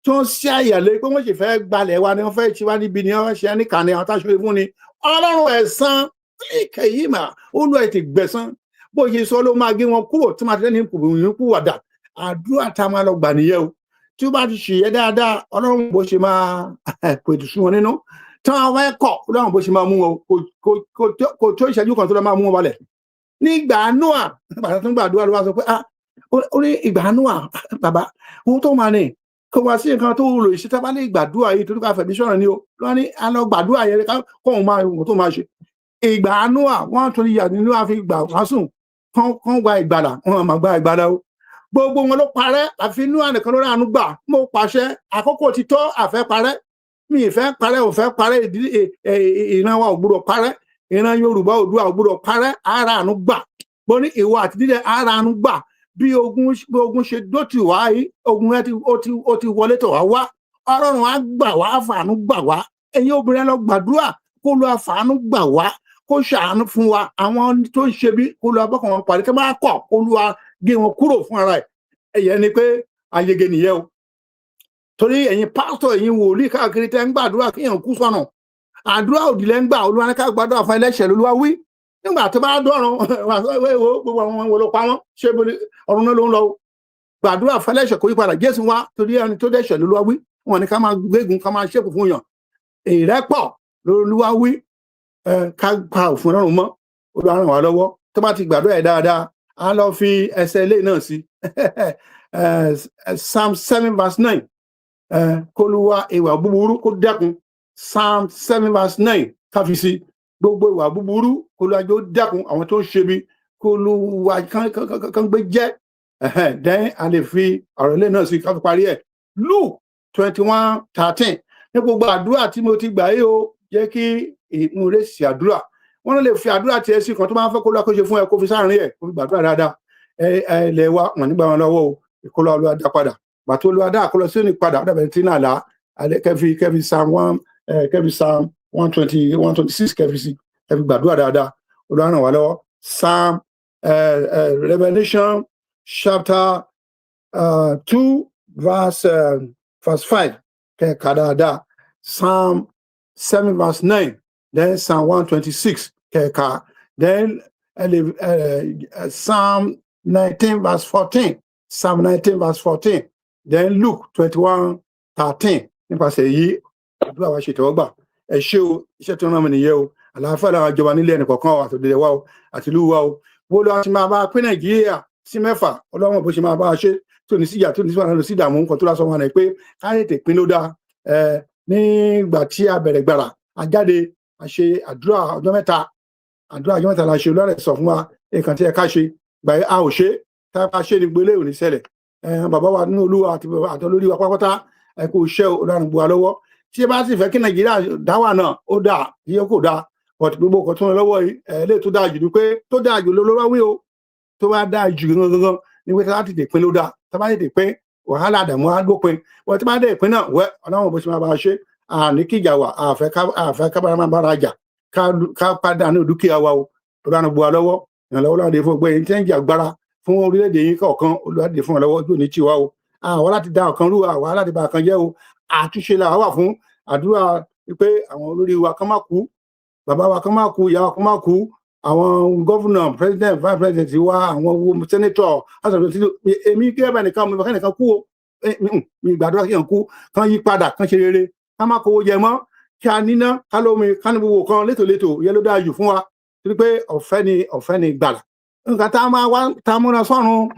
tó ń ṣe àyàlé pé wọ́n sì fẹ́ gbalẹ̀ wa ni, wọ́n fẹ́ ṣe wá níbi ni, wọ́n ṣe níkà ni, àwọn táṣọ fún ni. Ọlọ́run ẹ̀san kẹyìí mà, Olúwa ti gbẹ̀san. Bó ṣe sọ ló máa gé wọn kúrò tí máa ti lẹ́ni kúwàdà. Àdúrà tá a máa lọ gbà nìyẹn o. Tí ó bá ti ṣèyẹ dáadáa, Ọlọ́run bó ṣe máa pètù sí wọn nínú. Tí wọ́n fẹ́ kọ̀, Ọlọ́run bó ṣe máa mú wọn, kò tó ìṣẹ́jú kan tó lọ máa mú wọn balẹ̀. Nígbà Noah, nígbà tó ń gbàdúrà, ló wá sọ pé, ah, ó ní ìgbà Noah, bàbá ohun tó máa ní kò wá sí nǹkan tó lò ṣe tá bá lè gbàdúrà yìí, torí ká fẹ̀mí sọ̀rọ̀ ni o. Lọ́wọ́ ní a lọ gbàdúrà yẹn kóun máa ohun tó máa ṣe. Ìgbà Noah, wọ́n tún yà nínú àfi gbà wá sùn kán gba ìgbàlà, wọn máa gba ìgbàlà o. Gbogbo wọn ló parẹ́, àfi Noah nìkan ló ránu gbà. Mo pàṣẹ, àkókò ti tó. Àfẹ́ parẹ́, mi ì fẹ́ parẹ́, ò fẹ́ parẹ́. Ìran wa ò gbúdọ̀ parẹ́. Ìran Yorùbá, Oòduà ò gbúdọ̀ parẹ́. Ara àánú gbà. Mo ní ìwọ àti dídẹ ara àánú gbà. Bí ogun ṣe dótì wá yìí, ogun yẹn ó ti wọlé tọ̀ wá wá. Ọlọ́run á gbà wá, àfàànú gbà wá. Ẹ̀yin obìnrin, lọ gbàdúrà kó lọ àfàànú gbà wá, kó ṣàánú fún wa. Àwọn tó ń ṣe bí, kó lọ abọ́kàn wọn pàdé. Tó bá kọ̀, kó lọ gé wọn kúrò fún ara ẹ̀. Ẹ̀yẹ ni pé ayege nìyẹn o. Torí ẹ̀yin pásítọ̀, ẹ̀yin wòlíì káàkiri tẹ́ ń gbàdúrà kéèyàn kú sọ̀nà, àdúrà òdì lẹ́ ń gbà. Olúwa ní ká gbàdúrà fún ẹlẹ́ṣẹ̀ lolúwa wí. Nígbà tó bá dọ̀run, gbogbo àwọn wo ló pa wọ́n? Ṣé ọ̀run náà ló ń lọ? Gbàdúrà fún ẹlẹ́ṣẹ̀ kó yí padà. Jésù wá torí ẹni tó dẹ́ṣẹ̀ lolúwa wí. Wọn ní ká máa gbégun, ká máa ṣépè fún yàn. Ìrẹ́pọ̀ lolúwa wí, ká pa òfin Ọlọ́run mọ́. Olúwa ràn wá lọ́wọ́. Tó bá ti gbàdúrà ẹ̀ dáadáa, á lọ fi ẹsẹ̀ ilé náà sí Psalm 7 verse 9, kólúwa ìwà búburú kó dẹ́kun. Psalm 7 verse 9, ká fi sí gbogbo ìwà búburú, kólúwa jó dẹ́kun. Àwọn tó ń ṣe bí, kólúwa kán gbé jẹ́. Then a lè fi ọ̀rọ̀ ilé náà sí ká fi parí ẹ̀. Luke 21:13. Ní gbogbo àdúrà tí mo ti gbà yìí o, jẹ́ kí ìmúre sí àdúrà. Wọ́n lè fi àdúrà tiẹ̀ sí kan tó máa ń fẹ́ kó lọ́ọ́ kó ṣe fún ẹ, kó fi sáàrin ẹ̀, kó fi gbàdúrà dáadáa. Ẹ ẹ ilẹ̀ wa, wọn nígbà wọn lọ́wọ́ o. Ìkọlọ́ Olúwa dá padà gbàtó Olúwa dá àkọlọ sí ní padà, ó dàbẹ̀ tí náà là kẹfì Psalm 120, 126, kẹfì sí, kẹfì gbàdúrà dáadáa. Olúwa ràn wá lọ́wọ́. Psalm Revelation chapter 2 verse 5, kẹka dáadáa. Psalm 7 verse 9, then Psalm 126, kẹka. Then Psalm 19 verse 14, Psalm 19 verse 14, then Luke 21:13. Nípasẹ̀ èyí, àdúrà wa ṣe ìtẹ́wọ́gbà. Ẹ ṣé o. Iṣẹ́ tó rán mi nìyẹn o. Àlàáfíà làwọn àjọba nílé ẹnì kọ̀ọ̀kan wa, àtòdìdẹ wa o, àti ìlú wa o. Bó lọ́wọ́ ti máa bá a pín Nàìjíríà sí mẹ́fà, Ọlọ́run bó ṣe máa bá a ṣe tó ní síjà, tó ní sí wàhálà, sí ìdààmú. Nǹkan tó lásán wọn ni pé ká tètè pín ló dáa. Ẹ nígbà tí a bẹ̀rẹ̀ gbàrà, a jáde, a ṣe àdúrà ọjọ́ 3. Àdúrà ọjọ́ 3 la ṣe. Olóòrè sọ fún wa nǹkan tí ẹ ká ṣe gbà, a ò ṣe. Tá a bá ṣe ní gbélé ò ní ṣẹlẹ̀. Bàbá wa nínú Olúwa àti bàbá àti olórí wa pátápátá, ẹ kú iṣẹ́ o. Ọlọ́run gbọ́ wa lọ́wọ́. Tí ẹ bá sì fẹ́ kí Nàìjíríà dá wà náà, ó dáa kí ó kò dáa, but gbogbo nǹkan tó ń lọ lọ́wọ́ yìí, ẹ lè tó dáa jù ní pé tó dáa jù ló wá wí o. Tó bá dáa jù gangan gangan ní pé tá a tètè pín ló dáa. Tá a bá tètè pín, wàhálà àdàmú á dópin. Wọ́n tí bá dé ìpín náà wẹ́, Ọlọ́run bó ṣe máa bá a ṣe. Àní kíjà wà, àfẹ́ ká bára máa bára jà, ká pàdánù dúkìá wa o. Ọlọ́run gbọ́ wa lọ́wọ́. Ìrànlọ́wọ́ láti fún ọgbẹ́ yìí tí ń jà agbára fún orílẹ̀-èdè yìí kọ̀ọ̀kan. Olùwádìí fún ọlọ́wọ́, ojú òní tiwa o. Àwa láti dá ọ̀kan rú, àwa láti bá ọ̀kan jẹ́ o. Àtúnṣe là wà fún. Àdúrà wípé àwọn olórí wa kán má kú, bàbá wa kán má kú, ìyá wa kán má kú, àwọn governor, president, vice president wa, àwọn senator, house of representatives. Èmi kí ẹ bá nìkan mi bá nìkan kú o. Mi gbàdúrà kí yàn kú. Kán yí padà, kán ṣe rere, ká má kówó jẹ mọ́, kí a níná, ká lómi, ká ní gbogbo kan létòlétò. Yẹn ló dáa jù fún wa, torí pé ọ̀fẹ́ ni, ọ̀fẹ́ ni gbàlà. Nǹkan tá a máa wá tá a múra sọ́run,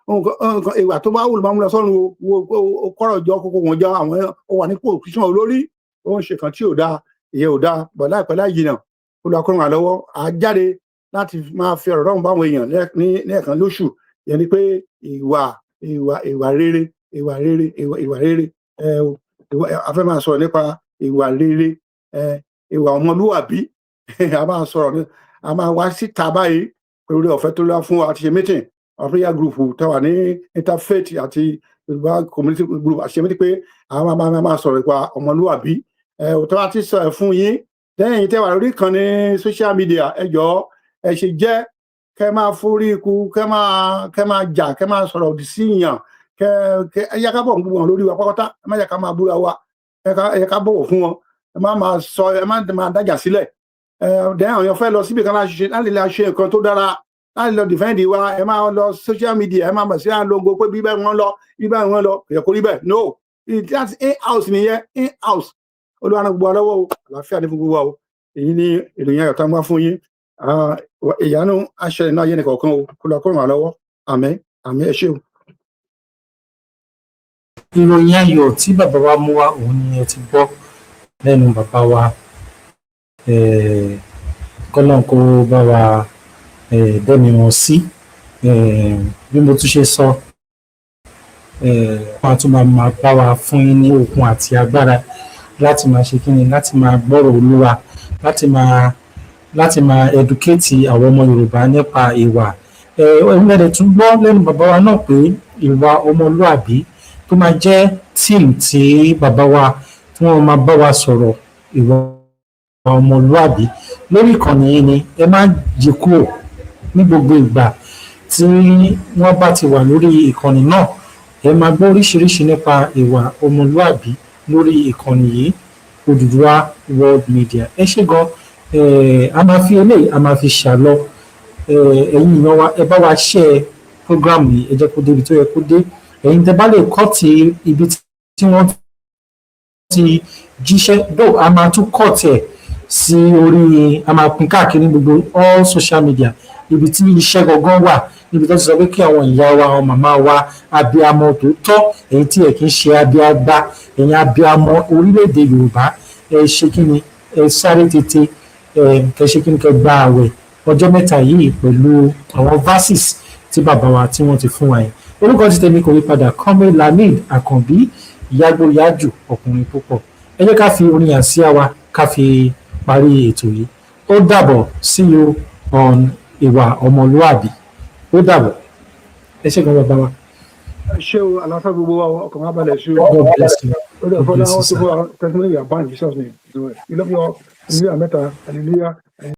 nǹkan ìwà tó bá wù ló máa múra sọ́run o. Wo kọ́rọ̀ jọ kókó wọn jọ, àwọn ó wà nípò kíṣàn olórí, ó ń ṣe kan tí ò dáa, ìyẹn ò dáa bọ̀. Láìpẹ́ láì jìnà, Olúwa ràn lọ́wọ́, à jáde láti máa fi ọ̀rọ̀ rọrùn báwọn èèyàn ní ẹ̀kan lóṣù. Yẹn ni pé ìwà ìwà rere, ìwà rere, ìwà rere. Ẹ a fẹ́ máa sọ̀rọ̀ nípa ìwà rere, ìwà ọmọlúwàbí. A máa sọ̀rọ̀ ní a máa wá síta báyìí pẹ̀lú ọ̀fẹ́ tó lọ́wọ́ fún wa. Àti ṣe meeting, àwọn prayer group tó wà ní interfaith àti Yorùbá community group, àti ṣe meeting pé àwọn máa sọ̀rọ̀ nípa ọmọlúwàbí. Ẹ tó bá ti sọ ẹ fún yín lẹ́yìn tẹ́ wà lórí ìkànnì social media, ẹ jọ̀ọ́, ẹ ṣe jẹ́ kẹ́ máa forí ikú, kẹ́ máa jà, kẹ́ máa sọ̀rọ̀ òdì sí yàn. Kẹ́ kẹ́ ẹ yá ká bọ̀ gbogbo wọn lórí wa pátápátá. Ẹ má yẹ ká máa búra wa. Ẹ ká bọ̀wọ̀ fún wọn. Ẹ má máa sọ, ẹ má máa dájà sílẹ̀. Ẹ dẹ́ àwọn èèyàn fẹ́ lọ síbi kan láti ṣe, láti lè ṣe nǹkan tó dára, láti lọ defend wa. Ẹ máa lọ social media, ẹ máa mọ̀ sí àlongo pé bí bẹ́ẹ̀ wọ́n lọ, bí bẹ́ẹ̀ wọ́n lọ, kò yẹ kó rí bẹ́ẹ̀. No, that's in house nìyẹn, in house. Olúwa ràn gbogbo wa lọ́wọ́ o. Àlàáfíà ní fún gbogbo wa o. Èyí ni ìròyìn ayọ̀ tá a mú wá fún yín. Ìyanu aṣẹlẹ̀ náà yẹn nìkọ̀ọ̀kan o. Kó lọ kó ràn wá lọ́wọ́. Àmín, àmín. Ẹ ṣé o. Ìròyìn ayọ̀ tí bàbá wa mú wá, òun ni ẹ ti gbọ́ lẹ́nu bàbá wa. Kọ́lọ́n kó bá wa dẹ́mi wọn sí. Bí mo tún ṣe sọ, wọ́n á tún máa bá wa fún yín ní okun àti agbára láti máa ṣe kíni, láti máa gbọ́rọ̀ Olúwa, láti máa educate àwọn ọmọ Yorùbá nípa ìwà. Ẹ̀yin lẹ tún gbọ́ lẹ́nu bàbá wa náà pé ìwà ọmọlúàbí tó máa jẹ́ theme tí bàbá wa tí wọ́n máa bá wa sọ̀rọ̀, ìwà ọmọlúàbí lórí ìkànnì yìí ni. Ẹ má yí kúrò. Ní gbogbo ìgbà tí wọ́n bá ti wà lórí ìkànnì náà, ẹ máa gbọ́ oríṣiríṣi nípa ìwà ọmọlúàbí lórí ìkànnì yìí, Odùduwà World Media. Ẹ ṣé gan. A máa fi eléyìí, a máa fi ṣàlọ. Ẹ̀yin èèyàn wa, ẹ bá wa share program yìí, ẹ jẹ́ kó débi tó yẹ kó dé. Ẹ̀yin tẹ́ bá lè cut ibi tí wọ́n ti jíṣẹ́ dó, a máa tún cut ẹ̀ sí orí, a máa pín káàkiri gbogbo all social media, ibi tí iṣẹ́ gangan wà, níbi tó ti sọ pé kí àwọn ìyá wa, àwọn màmá wa, abiyamọ tòótọ́, ẹ̀yin tí ẹ̀ kì í ṣe abiagba, ẹ̀yin abiyamọ orílẹ̀-èdè Yorùbá, ẹ ṣe kí ni, ẹ sáré tètè, ẹ kẹ ṣe kí ni, kẹ gba àwẹ̀ ọjọ́ 3 yìí pẹ̀lú àwọn verses tí bàbá wa tí wọ́n ti fún wa yẹn. Orúkọ ti tèmi kò yí padà, Comrade Lamid Àkànbí Yágbóyájù, ọkùnrin púpọ̀. Ẹ jẹ́ ká fi orin àsíá wa ká fi parí ètò yìí. Ó dàbọ̀. See you on ìwà ọmọlúàbí. Ó dàbọ̀. Ẹ ṣé gan, bàbá wa. Ẹ ṣé o. Àlàáfíà gbogbo wa o. Ọkàn wa balẹ̀ sí o. God bless you. Lórí God ọ̀fọ̀ bless náà you, tó sir. fún wa testimony we are born in Jesus' name. We love you all. Hallelujah mẹ́ta. Hallelujah.